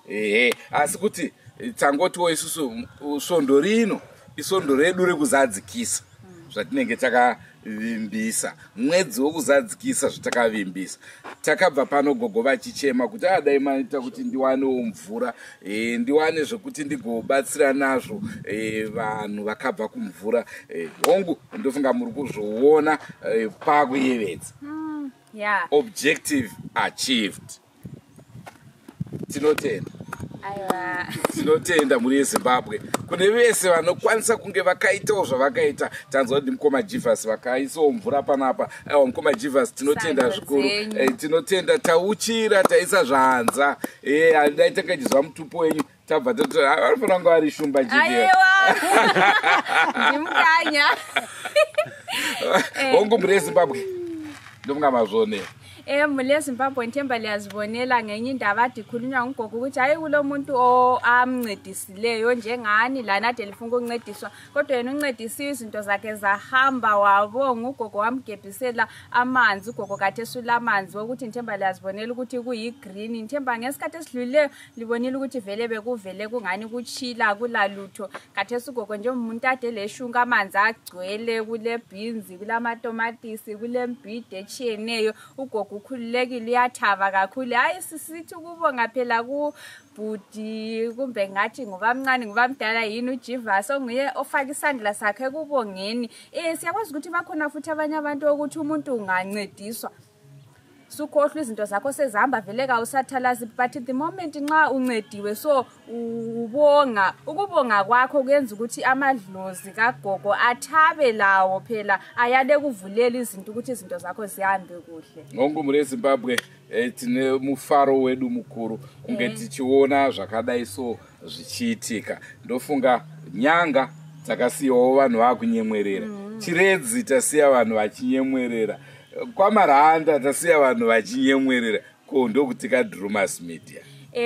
Ehe, asi kuti tangotiwo isusu svondo rino isvondo redu rekuzadzikisa zvatinenge takavimbisa, mwedzi wokuzadzikisa zvatakavimbisa. Takabva pano gogo vachichema kuti adai maita kuti ndiwanewo mvura, ndiwane zvekuti ndigobatsira nazvo vanhu vakabva kumvura. Hongu, ndofunga muri kuzviona, pakuyevedza. Objective achieved. Tinotenda. Aiwa. Tinotenda, mhuri yeZimbabwe, kune vese vanokwanisa kunge vakaitawo zvavakaita. Tanzwa kuti mukoma Jivhas vakaisawo mvura panapa. Aiwa, mukoma Jivhas, tinotenda Sando zvikuru. dzenyu. Tinotenda. Tauchira, taisa zvanza. Handai tanga mutupo wenyu, tabva tati vanofanira kunge vari Shumba Jivhas. Aiwa, ndimukanya. Hongu, mhuri yeZimbabwe, ndofunga mazvionera. Mhuri yeZimbabwe, ngithemba liyazibonela ngenye indaba ade ikhulunywa ngugogo ukuthi hayi, kulo muntu amncedisileyo njengani lana ade lifuna ukuncediswa, kodwa yena uncedisiwe, izinto zakhe zahamba, wabonga ugogo, wamgebhisela amanzi. Ugogo khathesi ulamanzi wokuthi ngithemba liyazibonela ukuthi kuyi-green. Ngithemba ngesikhathi esidlulileyo libonile ukuthi vele bekuvele kungani kutshila kulalutho. Khathesi ugogo njengomuntu ade leshunka, amanzi agcwele, kule beans, kulamatomatisi, kulembhida etshiyeneyo. Ugogo ukhululekile, uyathaba kakhulu. Hayi, sisithi ukubonga phela kubhudi, kumbe ngathi ngubamncane, ngubamdala yini, uJivas onguye ofaka isandla sakhe ekubongeni. Siyakwazi ukuthi bakhona futhi abanye abantu ukuthi umuntu ungancediswa sukhohlwa, izinto zakho sezihamba vele kawusathalazi, but the moment nxa uncediwe so ubonga, ukubonga kwakho kuyenza ukuthi amadlozi kagogo athabe lawo phela, ayale kuvulela izinto ukuthi izinto zakho zihambe kuhle. Hongu, mhuri yeZimbabwe, tine mufaro wedu mukuru kunge tichiona zvakadai so zvichiitika. Ndofunga nyanga takasiyawo vanhu vakunyemwerera, Chiredzi tasiya vanhu vachinyemwerera, kwaMaranda tasiya vanhu vachinyemwerera. Ko ndokuti kaDrumas Media.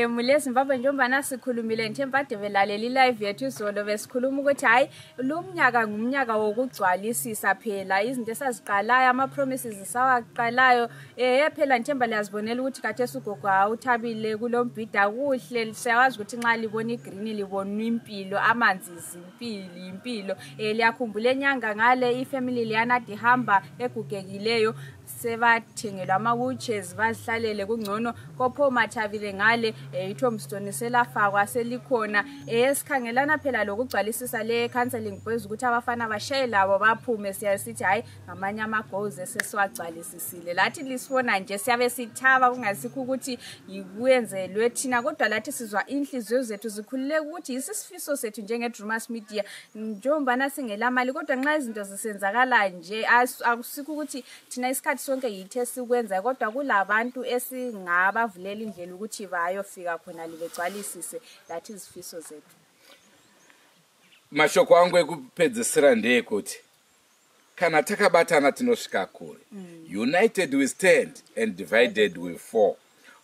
Mhuri yeZimbabwe, njengoba sikhulumile, ngithemba kade belalela ilive yethu izolo, besikhuluma ukuthi hhayi, lo mnyaka ngumnyaka wokugcwalisisa phela izinto esaziqalayo, ama-promises sawaqalayo. Phela ngithemba liyazibonela ukuthi khathesi ugogo awuthabile, kulo mbhida kuhle. Siyawazi ukuthi nxa libona igreen libona impilo, amanzi zimpilo, yimpilo. Liyakhumbula enyanga ngale ifamily liyana ade ihamba egugekileyo. Sebathengelwa ama-wheelchairs, bazihlalele kungcono. Kopho Mathabile ngale i-tombstone selafakwa, selikhona. Sikhangelana phela lokugcwalisisa le counseling boys ukuthi abafana bashaye labo baphume. Siyasithi hhayi, ngamanye ama-goals esesiwagcwalisisile. Lathi lisibona nje siyabe sithaba, kungasikho ukuthi yikwenzelwe thina, kodwa lathi sizwa inhliziyo zethu zikhululeka ukuthi yisisifiso sethu njenge-Drumas Media, njengobana singelamali, kodwa nxa izinto zisenzakala nje akusikho ukuthi thina isikhathi sonke yithi esikwenzayo, kodwa kulabantu esingabavulela indlela ukuthi bayofika khona libegcwalisise lathi izifiso zethu. Mashoko angu ekupedzisira ndeyekuti kana takabatana tinosvika kure. United we stand and divided we fall.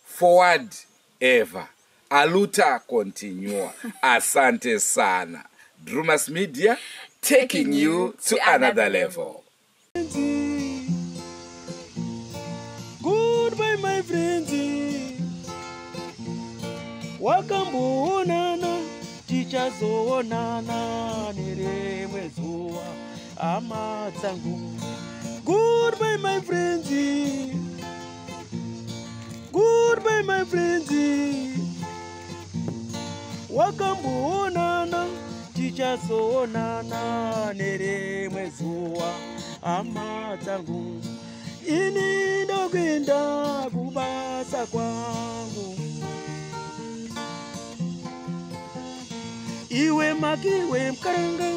Forward ever, aluta continua. Asante sana. Drumas Media, taking you to another level. Goodbye my friends, wakamboonana, tichazoonana nerimwe zuva, hama dzangu. Goodbye my friends, goodbye my friends, wakamboonana, tichazoonana nerimwe zuva, hama dzangu. Ini ndokuenda kubasa kwangu, iwe makiwe mkaranga.